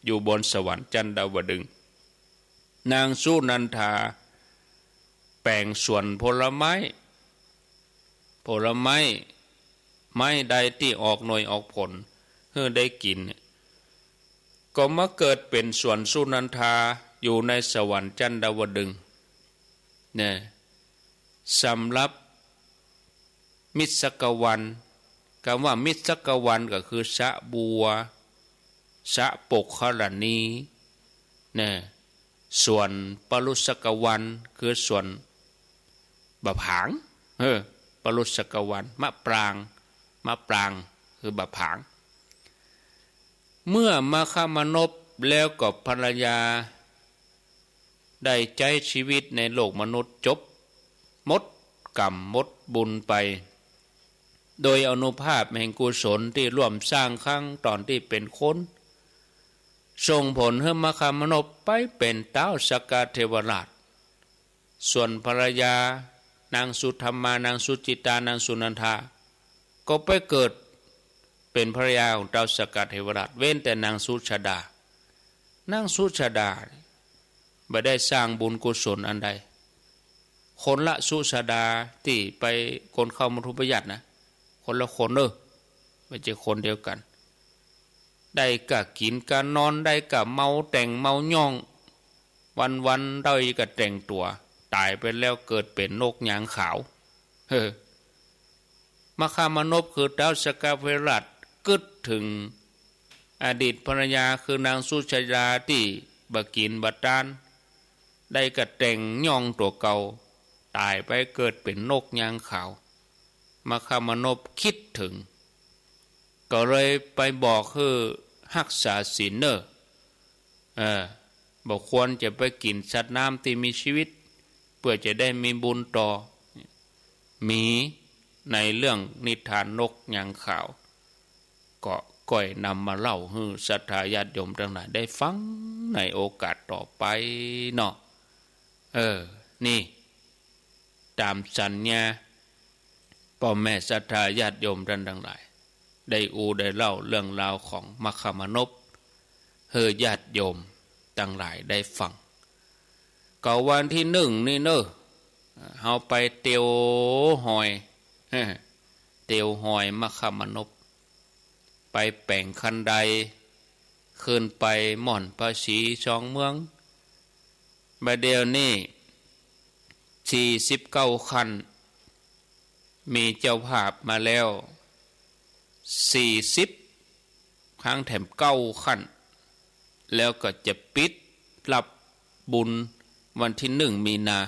อยู่บนสวรรค์จันทวดึงส์ นางสุนันทาแป๋งสวนผลไม้ ผลไม้ ไม้ใดตี้ออกหน่วยออกผลหื้อได้กิ๋นเนี่ย ก็มาเกิดเป๋นสวนสุนันทาอยู่ในสวรรค์จันทวดึงส์ เนี่ย สำหรับมิสกวัน กำว่ามิสกวันก็คือสระบัว สระปกขรณี เนี่ย สวนปรุสกวันคือสวนบ่าผาง เออ ปรุสกวัน มะปราง มะปราง คือบ่าผาง เมื่อมัคคมานพแล้วก็ภรรยา ได้ใจ๊ชีวิตในโลกมนุษย์จบ หมดกรรมหมดบุญไป โดยอานุภาพแห่งกุศลตี้ร่วมสร้างครั้งต๋อนตี้เป๋นคน ส่งผลหื้อมัคคมานพไปเป๋นต๊าวสักกะเทวราช ส่วนภรรยา นางสุธรรมา นางสุจิตรา นางสุนันทา ก็ไปเกิดเป๋นภรรยาของต๊าวสักกะเทวราช เว้นแต่นางสุชาดา นางสุชาดาบ่ได้สร้างบุญกุศลอันใด คนละสุชาดาตี้ไปคนเข้ามัทธุปยัตตินะ คนละคนเน่อ บ่ใจ้คนเดียวกั๋น ได้ก้ากิ๋นก้านอน ได้ก้าเมาแต่งเมาย่อง วันๆ ได้ก้าแต่งตั๋ว ต๋ายไปแล้วเกิดเป๋นนกยางขาว เฮ้อ มัคคมานพคือต๊าวสักกะเทวราชกึ๊ดเถิงอดีตภรรยาคือนางสุชาดาตี้บ่ากิ๋นบ่าตาน ได้ก้าแต่งย่องตั๋วเก่า ต๋ายไปเกิดเป๋นนกยางขาว มัคคมานพกึ๊ดเถิง ก็เลยไปบอกหื้อฮักษาศีลเน่อ เออ บ่ควรจะไปกิ๋นสัตว์น้ำตี้มีชีวิต เปื้อจะได้มีบุญต่อ มีในเรื่องนิทานนกยางขาว ก็ก้อยนำมาเล่าหื้อศรัทธาญาติโยมตังหลายได้ฟังในโอกาสต่อไปเนาะ เออ นี่ ต๋ามสัญญา ป้อแม่ศรัทธาญาติโยมต้านตังหลาย ได้อู้ได้เล่าเรื่องราวของมัคคมานพ หื้อญาติโยมตังหลายได้ฟัง ก็วันตี้นึ่งนี่เน่อ เฮาไปเตียวฮอย เตียวฮอยมัคคมานพ ไปแป๋งคันได ขึ้นไปหม่อนพระศรีสองเมือง บ่าเดี่ยวนี้สี่สิบเก้าขั้น มีเจ้าภาพมาแล้วสี่สิบ ค้างแถมเก้าขั้น แล้วก็จะปิดรับบุญวันตี้นึ่งมีนา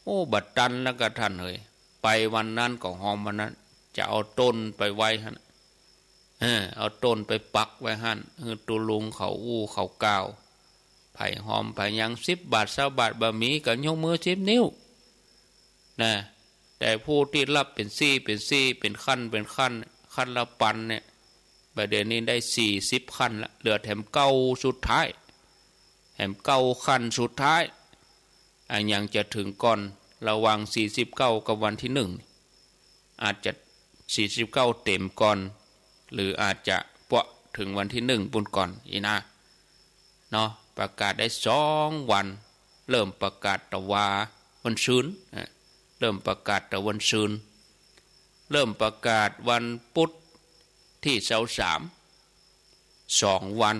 โอ้ บ่ตันแล้วก็ต้านเอ๋ย ไปวันนั้นก็ฮอมวันนั้น จะเอาต้นไปไว้หั้น เออ เอาต้นไปปักไว้หั้น หื้อตุ๊ลุงเขาอู้เขากล่าว ใผหอมใผหยัง สิบบาท ซาวบาท บ่มีก็ยกมือสิบนิ้ว นะ แต่ผู้ตี้ฮับเป๋นซี้เป๋นซี้ เป๋นขั้นเป๋นขั้น ขั้นละปันเนี่ย บ่าเดี่ยวนี้ได้สี่สิบขั้นละ เหลือแถมเก้าสุดท้าย แถมเก้าขั้นสุดท้าย อะ ยังจะเถิงก่อน ระหว่างสี่สิบเก้ากับวันตี้นึ่ง อาจจะสี่สิบเก้าเต๋มก่อน หรืออาจจะปะเถิงวันตี้นึ่งปู้นก่อนอี้นะ เนาะ ประกาศได้สองวัน เริ่มประกาศตะวาวันซืน อ่ะ เริ่มประกาศตะวันซืน เริ่มประกาศวันปุ๊ดตี้ซาวสาม สองวัน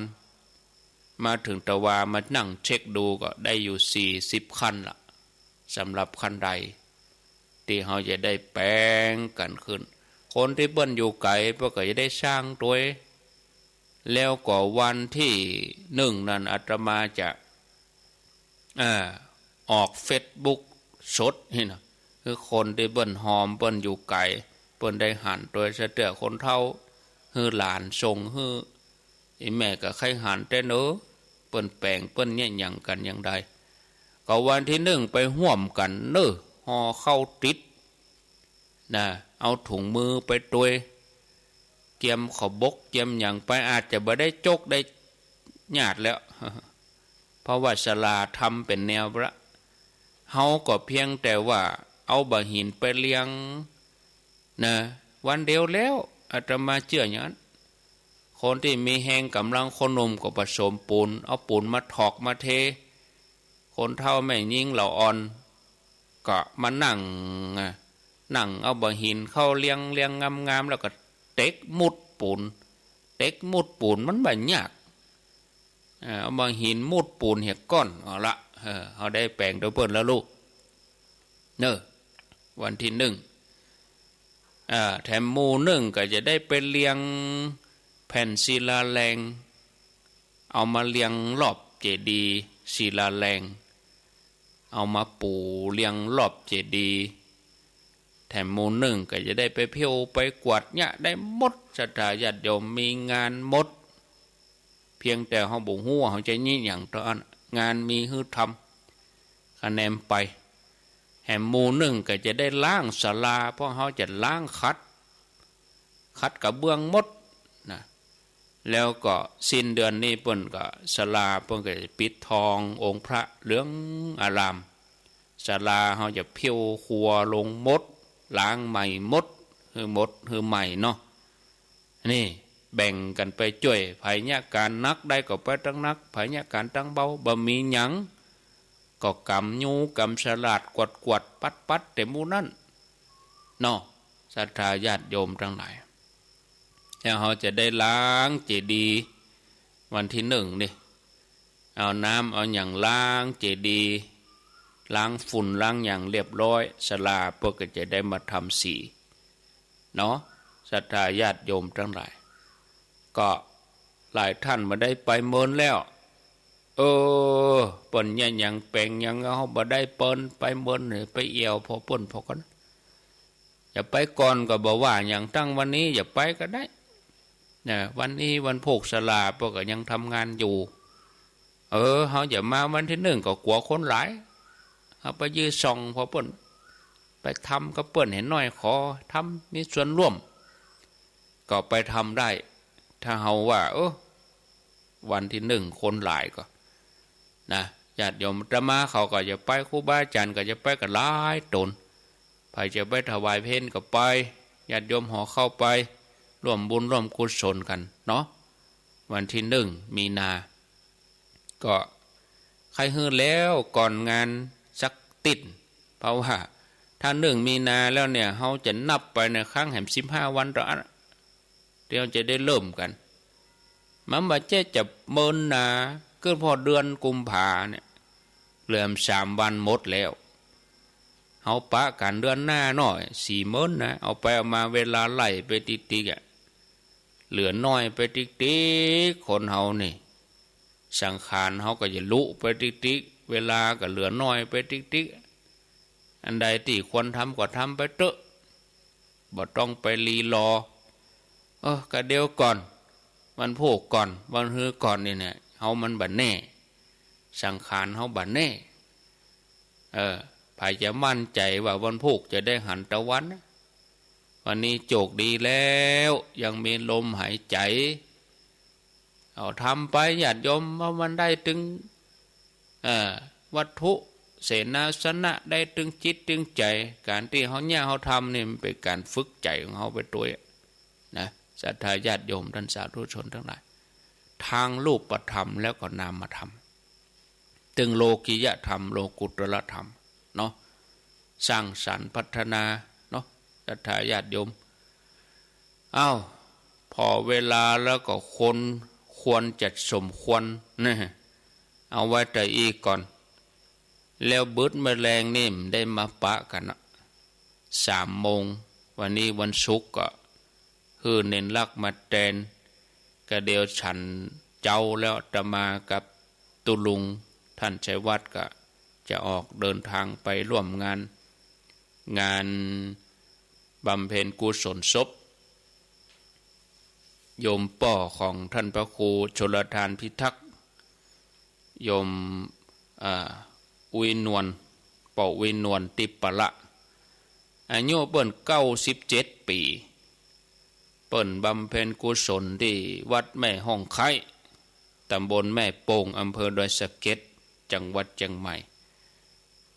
มาเถิงตะวามานั่งเช็คดูก็ได้อยู่สี่สิบขั้นละ สำหรับขั้นใด ตี้เฮาจะได้แป๋งกั๋นขึ้น คนตี้เปิ้นอยู่ไก๋เปิ้นก็จะได้สร้างตวย แล้วก็วันตี้นึ่งนั้นอาตมาจะ อ่า ออกเฟซบุ๊กสดนี่นะ คือคนตี้เปิ้นหอมเปิ้นอยู่ไก๋ เปิ้นได้หันตวย สะเตื้อคนเฒ่า หื้อหลานส่งหื้อ อีแม่ก็ใค่หันแต๊เนาะ เปิ้นแป๋งเปิ้นเยียะหยังกั๋นอย่างใด ก็วันตี้นึ่งไปฮ่วมกั๋นเนาะ ห่อข้าวติด นะ เอาถุงมือไปตวย เกียมข้าวบกเกียมหยังไป อาจจะบ่ได้จกได้หยาดแล้ว เพราะว่าศาลาทำเป๋นแนวละ เฮาก็เพียงแต่ว่าเอาบ่าหินไปเรียง นะ วันเดียวแล้ว อาตมาเจื้ออย่างนั้น คนตี้มีแฮงก๋ำลัง คนหนุ่มก็ผสมปูน เอาปูนมาถอกมาเท คนเฒ่าแม่ญิงเหล่าอ่อน ก็มานั่ง อ่ะ นั่งเอาบ่าหินเข้าเรียง เรียงงามๆ แล้วก็เต็กมุดปูน เต็กมุดปูนมันบ่ยาก อ่า เอาบ่าหินมุดปูนเหียก้อน เอาละ เออ เฮาได้แป๋งตวยเปิ้นแล้วลูก เนาะ วันตี้นึ่ง อ่า แถมหมู่นึ่งก็จะได้ไปเรียงแผ่นศิลาแรง เอามาเรียงรอบเจดีย์ศิลาแรง เอามาปูเรียงรอบเจดีย์ แถมหมู่นึ่งก็จะได้ไปเผี้ยวไปกวาดเยียะได้หมด ศรัทธาญาติโยมมีงานหมด เพียงแต่เฮาบ่ฮู้ว่าเฮาจะเยียะหยังเต้าอั้น งานมีหื้อทำ คะแนนไป แถมหมู่นึ่งก็จะได้ล้างศาลา เพราะเฮาจะล้างขัด ขัดกระเบื้องหมดนะ แล้วก็สิ้นเดือนนี้เปิ้นก็ ศาลาเปิ้นก็จะปิดทององค์พระเหลืองอาราม ศาลาเฮาจะเผี้ยวครัวลงหมด ล้างใหม่หมด หื้อหมด หื้อใหม่เนาะ นี่ แบ่งกั๋นไปจ้วย ใผเยียะก๋านหนักได้ก็ไปตังหนัก ใผเยียะก๋านตังเบา บ่มีหยัง ก็ก๋ำยู๋ก๋ำสลาด กวาดๆ ปัดๆ แต่หมู่นั้น เนาะ ศรัทธาญาติโยมตังหลาย แล้วเฮาจะได้ล้างเจดีย์วันตี้นึ่งนี่ เอาน้ำเอาหยังล้างเจดีย์ ล้างฝุ่นล้างหยังเรียบร้อย ศาลาเปิ้นก็จะได้มาทำสี เนาะ ศรัทธาญาติโยมตังหลาย ก็หลายต้านบ่ได้ไปเมินแล้ว เออ เปิ้นเยียะหยังแป๋งหยัง เฮาบ่ได้เปิ้นไปเมิน ไปแอ่วผ่อเปิ้นผ่อก่อน จะไปก่อนก็บ่ว่าหยัง ตั้งวันนี้อย่าไปก็ได้ นะ วันนี้วันโภคศาลาเปิ้นก็ยังทำงานอยู่ เออ เฮาจะมาวันตี้นึ่งก็กั๋วคนหลาย เฮาไปยื้อส่องผ่อเปิ้น ไปทำกับเปิ้นหื้อหน้อย ขอทำมีส่วนร่วม ก็ไปทำได้ ถ้าเฮาว่า เออ วันตี้นึ่งคนหลายก็ นะ ญาติโยมอาตมาเขาก็จะไป ครูบาอาจ๋ารย์ก็จะไปกั๋นหลายต๋น ใผจะไปถวายเพลก็ไป ญาติโยมห่อข้าวไป ร่วมบุญร่วมกุศลกั๋นเนาะ วันตี้นึ่งมีนา ก็ใค่หื้อแล้วก่อนงานสักติ๊ด เพราะว่าถ้านึ่งมีนาแล้วเนี่ย เฮาจะนับไปเนี่ย ครั้งแหมสิบห้าวันเต้าอั้น ตี้เฮาจะได้เริ่มกั๋น มันบ่ใจ้จะเมินนา กึ๊ดผ่อเดือนกุมภาเนี่ย เหลือแหมสามวันหมดแล้ว เฮาปะกั๋นเดือนหน้าหน้อย สี่มื้อนะ เอาไปเอามาเวลาไหลไปติ๊กๆ อะ เหลือน้อยไปติ๊กๆ คนเฮานี่ สังขารเฮาก็จะลุไปติ๊กๆ เวลาก็เหลือน้อยไปติ๊กๆ อันใดตี้ควรทำก็ทำไปเต๊อะ บ่ต้องไปรีรอ เออ กะเดี๋ยวก่อน วันพูกก่อน วันฮือก่อนนี่เนี่ย เฮามันบ่แน่ สังขารเฮาบ่แน่ เออ ใผจะมั่นใจ๋ว่าวันพูกจะได้หันตะวันนะ วันนี้โจคดีแล้ว ยังมีลมหายใจ๋ เอาทำไป ญาติโยม ว่ามันได้ตึง เอ่อ วัตถุ เสนาสนะ ได้ตึงจิตตึงใจ๋ ก๋านตี้เฮาเยียะเฮาทำนี่มันเป๋นก๋านฝึกใจ๋ของเฮาไปตวยนะ ศรัทธาญาติโยม ต้านสาธุชนตังหลาย ตางรูปธรรมแล้วก็นามธรรม ตึงโลกิยธรรม โลกุตตรธรรมเนาะ สร้างสรรค์พัฒนาเนาะ ศรัทธาญาติโยม อ้าว ผ่อเวลาแล้วก็ควร ควรจะสมควรนะ เอาไว้แต่อี้ก่อน แล้วบึดเมื่อแลงนี่ได้มาปะกั๋นนะ สามโมง วันนี้วันศุกร์ก็ หื้อเณรลักษณ์มาแตน กะเดี๋ยวฉันเจ๊าแล้วอาตมากับตุ๊ลุงต้านชัยวัฒน์ก็จะออกเดินตางไปร่วมงาน งานบำเพ็ญกุศลศพ โยมป้อของต้านพระครูชลทานพิทักษ์ โยม อ่า อุยนวล ป้ออุยนวล ติปปะละ อายุเปิ้นเก้าสิบเจ็ดปี๋ เปิ้นบำเพ็ญกุศลตี้วัดแม่ฮ่องไคร้ ต๋ำบลแม่โป่ง อำเภอดอยสะเก็ด จังหวัดเจียงใหม่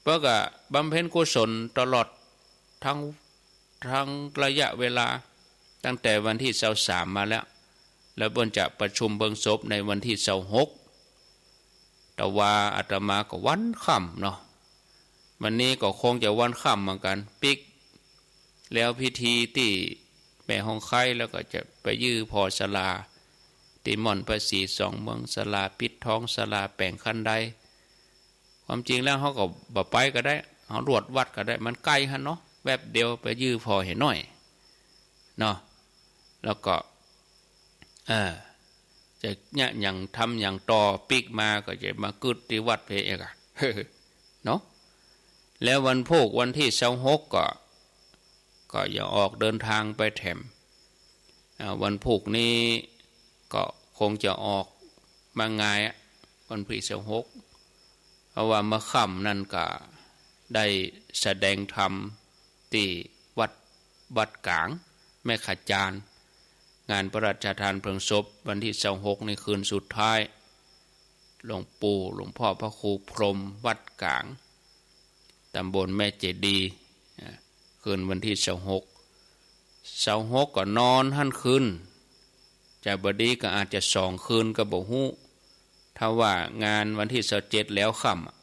เปิ้นก็บำเพ็ญกุศลตลอดตึง ตึงระยะเวลาตั้งแต่วันตี้ซาวสามมาแล้ว แล้วเปิ้นจะประชุมเพลิงศพในวันตี้ซาวหก แต่ว่าอาตมาก็วันค่ำเนาะ วันนี้ก็คงจะวันค่ำเหมือนกั๋น ปิ๊ก แล้วพิธีตี้แม่ฮ่องไคร้ แล้วก็จะไปยื่อผ่อศาลา ตี้ม่อนพระศรีสองเมือง ศาลาปิดทอง ศาลาแป๋งคันได ความจริงแล้วเฮาก็บ่ไปก็ได้ เฮาลวดวัดก็ได้ มันใก้หั้นเนาะ แวบเดียวไปยื่อผ่อเหียหน้อยเนาะ แล้วก็ เออ จะเยียะหยังทำหยังต่อ ปิ๊กมาก็จะมากึ๊ดตี้วัดเพเอกอะ เนาะ แล้ววันพูกวันตี้ซาวหกก็ ก็จะออกเดินตางไปแถม อ่า วันพูกนี้ก็คงจะออกบ่ง่ายอะ วันตี้ซาวหก เพราะว่าเมื่อค่ำนั้นก็ได้แสดงธรรมตี้วัด วัดก๋างแม่ขะจาน งานพระราชทานเพลิงศพวันตี้ซาวหก นี่คืนสุดท้าย หลวงปู่หลวงพ่อพระครูพรหมวัดก๋าง ต๋ำบลแม่เจดีย์ อ่า คืนวันตี้ซาวหก ซาวหกก็นอนหั้นคืน จะบ่ดีก็อาจจะสองคืนก็บ่ฮู้ ถ้าว่างานวันตี้ซาวเจ็ดแล้วค่ำอะ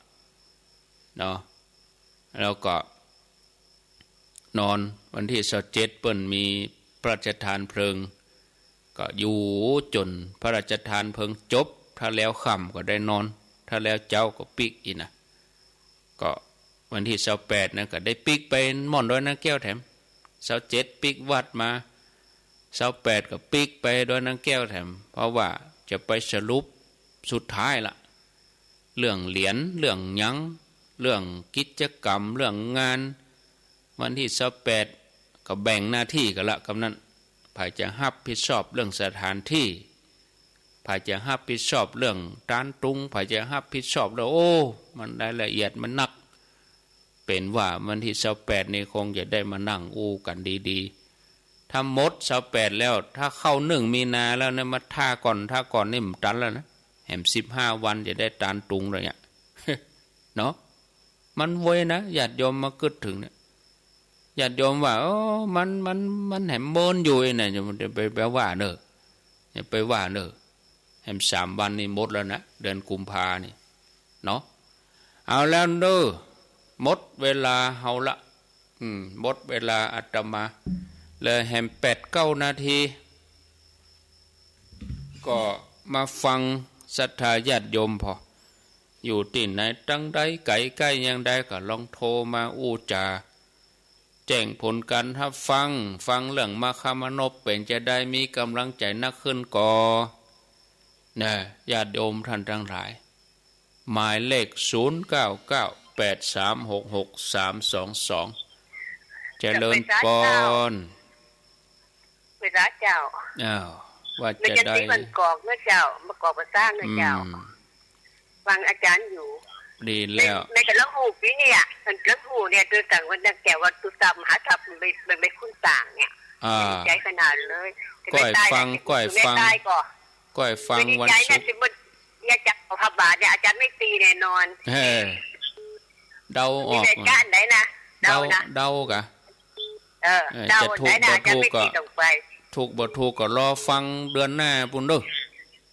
เนาะ แล้วก็นอนวันตี้ซาวเจ็ด เปิ้นมีพระราชทานเพลิง ก็อยู่จ๋นพระราชทานเพลิงจบ ถ้าแล้วค่ำก็ได้นอน ถ้าแล้วเจ๊าก็ปิ๊กอี้นะ ก็วันตี้ซาวแปดนั้นก็ได้ปิ๊กไปม่อนดอยนางแก้วแถม ซาวเจ็ดปิ๊กวัดมา ซาวแปดก็ปิ๊กไปดอยนางแก้วแถม เพราะว่าจะไปสรุปสุดท้ายละ เรื่องเหรียญ เรื่องหยัง เรื่องกิจกรรม เรื่องงาน วันตี้ซาวแปดก็แบ่งหน้าตี้กั๋นละ กำนั้น ใผจะฮับผิดชอบเรื่องสถานตี้ ใผจะฮับผิดชอบเรื่องตานตุง ใผจะฮับผิดชอบเรื่อง โอ้ มันรายละเอียดมันนัก เป๋นว่าวันตี้ซาวแปดนี่คงจะได้มานั่งอู้กั๋นดีๆ ถ้าหมดซาวแปดแล้ว ถ้าเข้าหนึ่งมีนาแล้วเนี่ย มาถ่าก่อน ถ่าก่อนนี่บ่ตันแล้วนะ แหมสิบห้าวันจะได้ตานตุงเลยอะ เนาะ มันเว้ยนะ ญาติโยมมากึ๊ดเถิงเนี่ย ญาติโยมว่า โอ้ มัน มัน มันแหมเมินอยู่ไอ้เนี่ย อย่าไป ไปว่าเน่อ อย่าไปว่าเน่อ แหมสามวันนี่หมดแล้วนะ เดือนกุมภานี่ เนาะ เอาแล้วเน่อ หมดเวลาเฮาละ อืม หมดเวลาอาตมา เหลือแหมแปดเก้านาที ก็มาฟังศรัทธาญาติโยมผ่อ อยู่ตี้ไหนตังใด ไก๋ใก้ยังใด ก็ลองโทรมาอู้จ๋า แจ้งผลก๋านฮับฟัง ฟังเรื่องมคมนพ เป๋นจะได้มีก๋ำลังใจ๋นักขึ้นก่อ นะ ญาติโยมต้านตังหลาย หมายเลข ศูนย์เก้าเก้า แปดสามหกหก สามสองสอง เจริญปอน เวลาเจ้า อ้าว ว่า แม่ จะ จัน ได้ ตี้บ้านกอกเนาะเจ้า บ้านกอกป่าซางเนาะเจ้า อืม ฟังอาจ๋ารย์อยู่ ดีแล้ว แม่ แม่ก็เริ่มฮู้ปี๋นี้อะ มันเริ่มฮู้เนี่ย โดยตั้งวันนั้นแกว่าตุ๊ตามหาทรัพย์มันไม่ มันไม่คุ้นต่างเนี่ย อ่า ดีใจ๋ขนาดเลย ก้อยฟัง ก้อยฟัง ก้อยฟังวันศุกร์ ดีใจ๋นะ ตี้มัน เนี่ย จะเอาพระบาทเนี่ย อาจ๋ารย์ไม่ตีแน่นอน เออ เดาออก มีรายการไหนนะ เดา เดานะ เดากะ เออ เออ เดา จะถูก ได้นะ บ่ถูก อาจ๋ารย์ไม่ตี ก็ ต้องไป ถูกบ่ถูกก็รอฟังเดือนหน้าปู้นเน่อ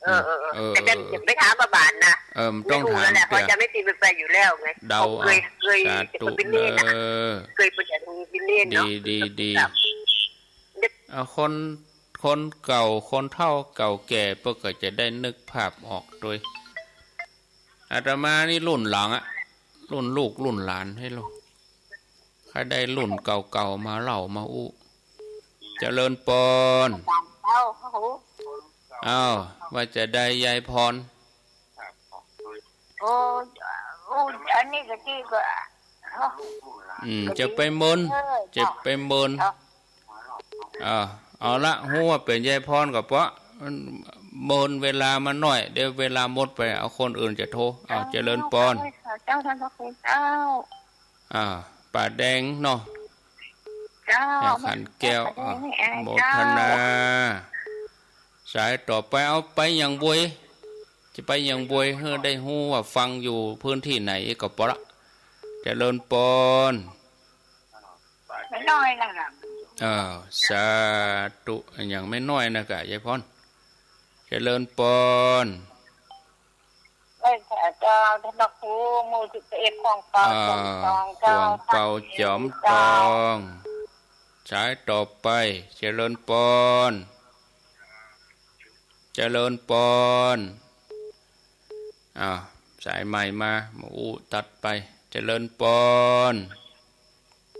เออ เออ เออ เออ อาจ๋ารย์จะไปถามพระบาทนะ เออ มันต้องถาม ไม่ฮู้แล้วแหละ เตื้อ เพราะอาจ๋ารย์ไม่ตีมันไปอยู่แล้วไง เดา เขาเกย เอา เกย สาธุ จะไปเล่นนะ เออ เกยไปจากโรงเรียนเนาะ ดี ดี ดี ครับ เอา คน คนเก่า คนเฒ่าเก่าแก่เปิ้นก็จะได้นึกภาพออกตวย อาตมานี่รุ่นหลังอะ รุ่นลูกรุ่นหลานไห้ลูก ใค่ได้รุ่นเก่าๆ มาเล่ามาอู้ เจริญปอน เจ้า เอ้า ว่าจะได้ยายพร โอ้ โอ้ อันนี้ก็ดีกว่า อืม ก็ดี จะไปเมิน เออ จะไปเมิน เจ้า อ่า เอาละ ฮู้ว่าเป๋นยายพรก็เปาะ มันเมินเวลามาหน้อย เดี๋ยวเวลาหมดไป เอาคนอื่นจะโทร เอา เจริญปอน เจ้า ท่านพระครูเจ้า อ่า ป่าแดงเนาะ เจ้า แม่ขันแก้ว ป้าแดง อ่า แม่อาย โมทนา เจ้า สายต่อไป เอา ไปหยังบวย จะไปหยังบวย หื้อได้ฮู้ว่าฟังอยู่พื้นตี้ไหนก็เปาะละ เจริญปอน แม่น้อยนะ เออ สาธุ หยังแม่น้อยนะกะ ยายพร เจริญปอน เอ้ย เจ้า ท่านพระครู หมู่สิบเอ็ด ของเก่า อ่า จอมตอง เจ้า ของเก่า จอมตอง สายต่อไป เจริญปอน เจริญปอน อ้าว สายใหม่มา มาอู้ตัดไป เจริญปอน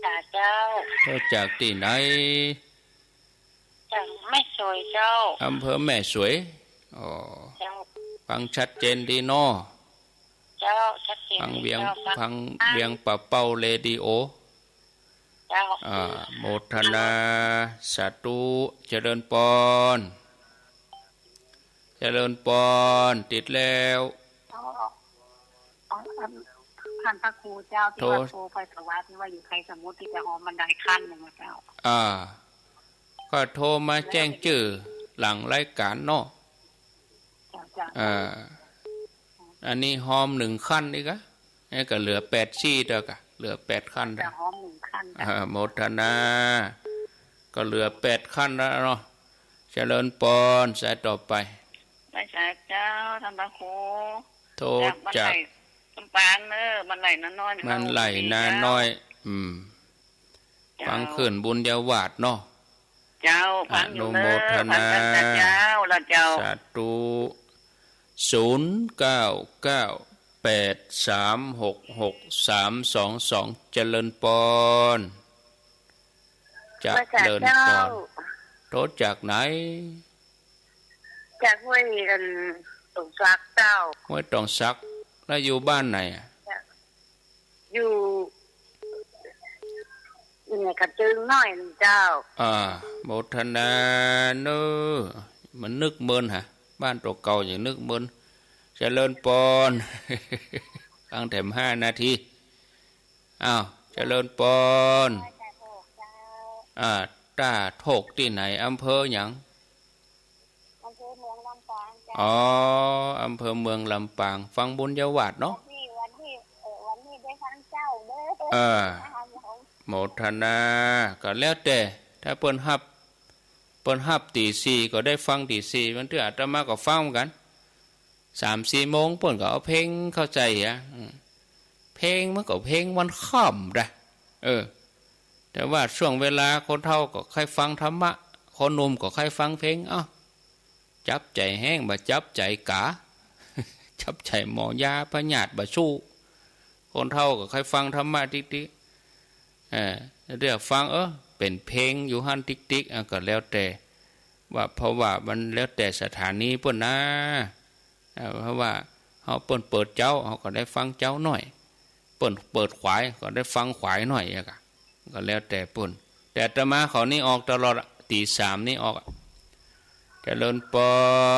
จ้าเจ้า โทรจากตี้ไหน จากแม่สวยเจ้า อำเภอแม่สวย อ๋อ เจ้า ฟังชัดเจนดีเนาะ เจ้า ชัดเจน ฟังเวียง เจ้า ฟัง ฟังเวียงป่าเป้าเรดิโอ เจ้า อ่า โมทนา สาธุ เจริญปอน เจริญปอน ติดแล้ว อ๋อ อ๋อ อัน ท่านพระครูเจ้า ตี้ โทร ว่าโทรไปสวัสดี ว่าอยู่ไทยสมมุติตี้จะฮอมมันได้ขั้นหนึ่งนะเจ้า อ่า ก็โทรมาแจ้งจื้อหลังรายการเนาะ เจ้า เจ้า อ่า อันนี้ฮอมหนึ่งขั้นอีกอะ นี่ก็เหลือแปดซี่เดียวกะ เหลือแปดขั้น จะฮอมหนึ่งขั้น อ่า โมทนา ก็เหลือแปดขั้นแล้วเนาะ เจริญปอน สายต่อไป สาย สายเจ้า ท่านพระครู โทรจาก จากบ้านไร่ลำปางเนอะ บ้านไร่นาน้อย บ้านไร่นาน้อย อืม เจ้า ฟังขึ้นบุญญาวาสเนาะ เจ้า ฟังอยู่เนอะ อนุโมทนา ฟังกันนะเจ้า ละเจ้า สาธุ ศูนย์เก้าเก้าแปดสามหกหกสามสองสอง เจริญปอน เจริญปอน มาจากเจ้า โทรจากไหน จากห้วย อัน ตองสักเจ้า ห้วยตองสัก แล้วอยู่บ้านไหนอะ อยู่ อยู่ในกระตึงน้อยนี่เจ้า อ่า โมทนาเนอะ มันนึกเมินหะ บ้านตั๋วเก่าอย่างนึกเมิน เจริญปอน ฟังแถมห้านาที อ้าว เจริญปอน อ่า ต้าโทกตี้ไหน อำเภอหยัง อำเภอเมืองลำปางเจ้า อ๋อ อำเภอเมืองลำปาง ฟังบุญญาวาสเนาะ วันนี้ วันนี้ เอ่อ วันนี้ได้ฟังเจ้าเด้อ เออ ครับผม โมทนา ก็แล้วแต่ ถ้าเปิ้นฮับ เปิ้นฮับตี๋สี่ก็ได้ฟังตี๋สี่ บางเตื้ออาตมาก็ฟังเหมือนกั๋น สามสี่โมงเปิ้นก็เอาเพลงเข้าใจ๋อะ อืม เพลงมันก็เพลงวันค่ำนะ เออ แต่ว่าช่วงเวลาคนเฒ่าก็ใค่ฟังธรรมะ คนหนุ่มก็ใค่ฟังเพลง เอ้า จับใจ๋แฮงบ่จับใจ๋กา จับใจ๋หมอยาพยาธิบ่สู้ คนเฒ่าก็ใค่ฟังธรรมะติ๊กๆ เออ เตื้อฟัง เออ เป๋นเพลงอยู่หั้นติ๊กๆ อ่ะ ก็แล้วแต่ ว่า เพราะว่ามันแล้วแต่สถานีเปิ้นนะ เอ่อ เพราะว่าเฮา เปิ้นเปิดเจ๊า เฮาก็ได้ฟังเจ๊าหน้อย เปิ้นเปิดขวาย ก็ได้ฟังขวายหน้อยอะกะ ก็แล้วแต่เปิ้น แต่อาตมาเขานี่ออกตลอดอะ ตีสามนี่ออกอะ เจริญปอ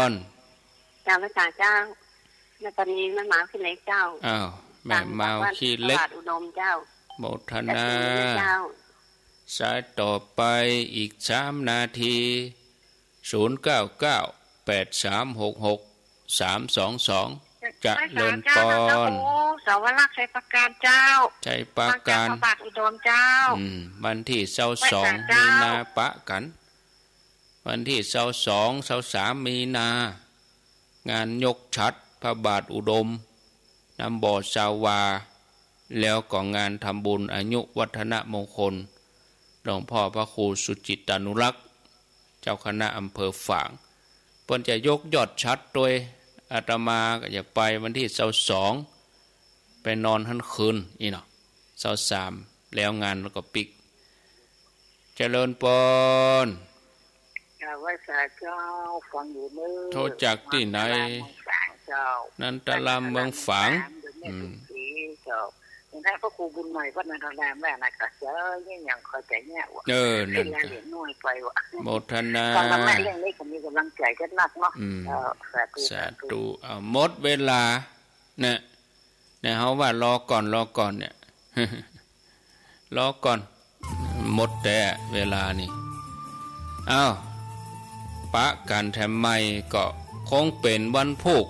น เจ้า พระอาจารย์เจ้า แม่ปานี แม่เมาขี้เหล็กเจ้า อ้าว แม่เมาขี้เหล็ก ตลาดอุดมเจ้า โมทนา เจ้า สายต่อไปอีกสามนาที ศูนย์เก้าเก้า แปดสามหกหก สามสองสอง เจริญปอน เจ้า โอ้ สาวรักษ์ชัยปราการเจ้า ชัยปราการ พระบาทอุดมเจ้า อืม วันตี้ซาวสอง ไหว้สาเจ้า มีนาปะกั๋น วันตี้ซาวสอง ซาวสาม มีนา งานยกฉัตรพระบาทอุดม น้ำบ่อซาวา แล้วก็งานทำบุญอายุวัฒนมงคล หลวงพ่อพระครูสุจิตตานุรักษ์ เจ้าคณะอำเภอฝาง เปิ้นจะยกยอดฉัตรตวย อาตมาก็จะไปวันตี้ซาวสอง ไปนอนหั้นคืนอี้เนาะ ซาวสาม แล้วงานก็ปิ๊ก เจริญปอน เจ้า ไหว้สาเจ้า ฟังอยู่เน้อ โทรจากตี้ไหน นันทรามเมืองฝางเจ้า นันทรามเมืองฝาง เดี๋ยวแม่ อืม สุขีเจ้า หลวงพ่อพระครูบุญใหม่วัดนันทรามแม่นะ ก็เจ้า เนี่ยยังเข้าใจเนี่ยว่ะ เออ นั่น เวลาเหลือน้อยไปว่ะ โมทนา ฟังธรรมะเรื่องเล็กก็มีกำลังใจกันนักเนาะ อืม เจ้า สาธุ สาธุ สาธุ เอา หมดเวลา นะ เนี่ย เฮาว่ารอก่อน รอก่อนเนี่ย รอก่อน หมดแต่เวลานี่ อ้าว ปะกั๋นแถมใหม่ก็คงเป๋นวันพูก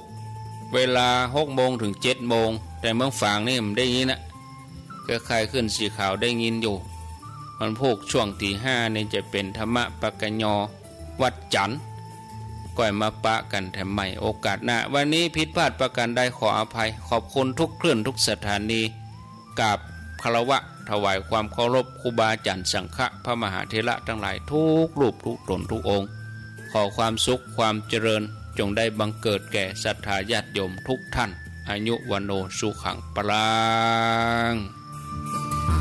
เวลาหกโมงเถิงเจ็ดโมง แต่เมืองฝางนี่บ่ได้ยินนะ เครือข่ายคลื่นสีขาวได้ยินอยู่ วันพูกช่วงตีห้านี่จะเป๋นธรรมะปกญ วันจันทร์ ก้อยมาปะกั๋นแถมใหม่โอกาสหน้า วันนี้ผิดพลาดประการใดขออภัย ขอบคุณทุกคลื่นทุกสถานี กราบคารวะถวายความเคารพครูบาอาจารย์สังฆะพระมหาเถระทั้งหลายทุกรูปทุกต๋นทุกองค์ ขอความสุขความเจริญจงได้บังเกิดแก่ศรัทธาญาติโยมทุกท่าน อายุวัณโณสุขังพลัง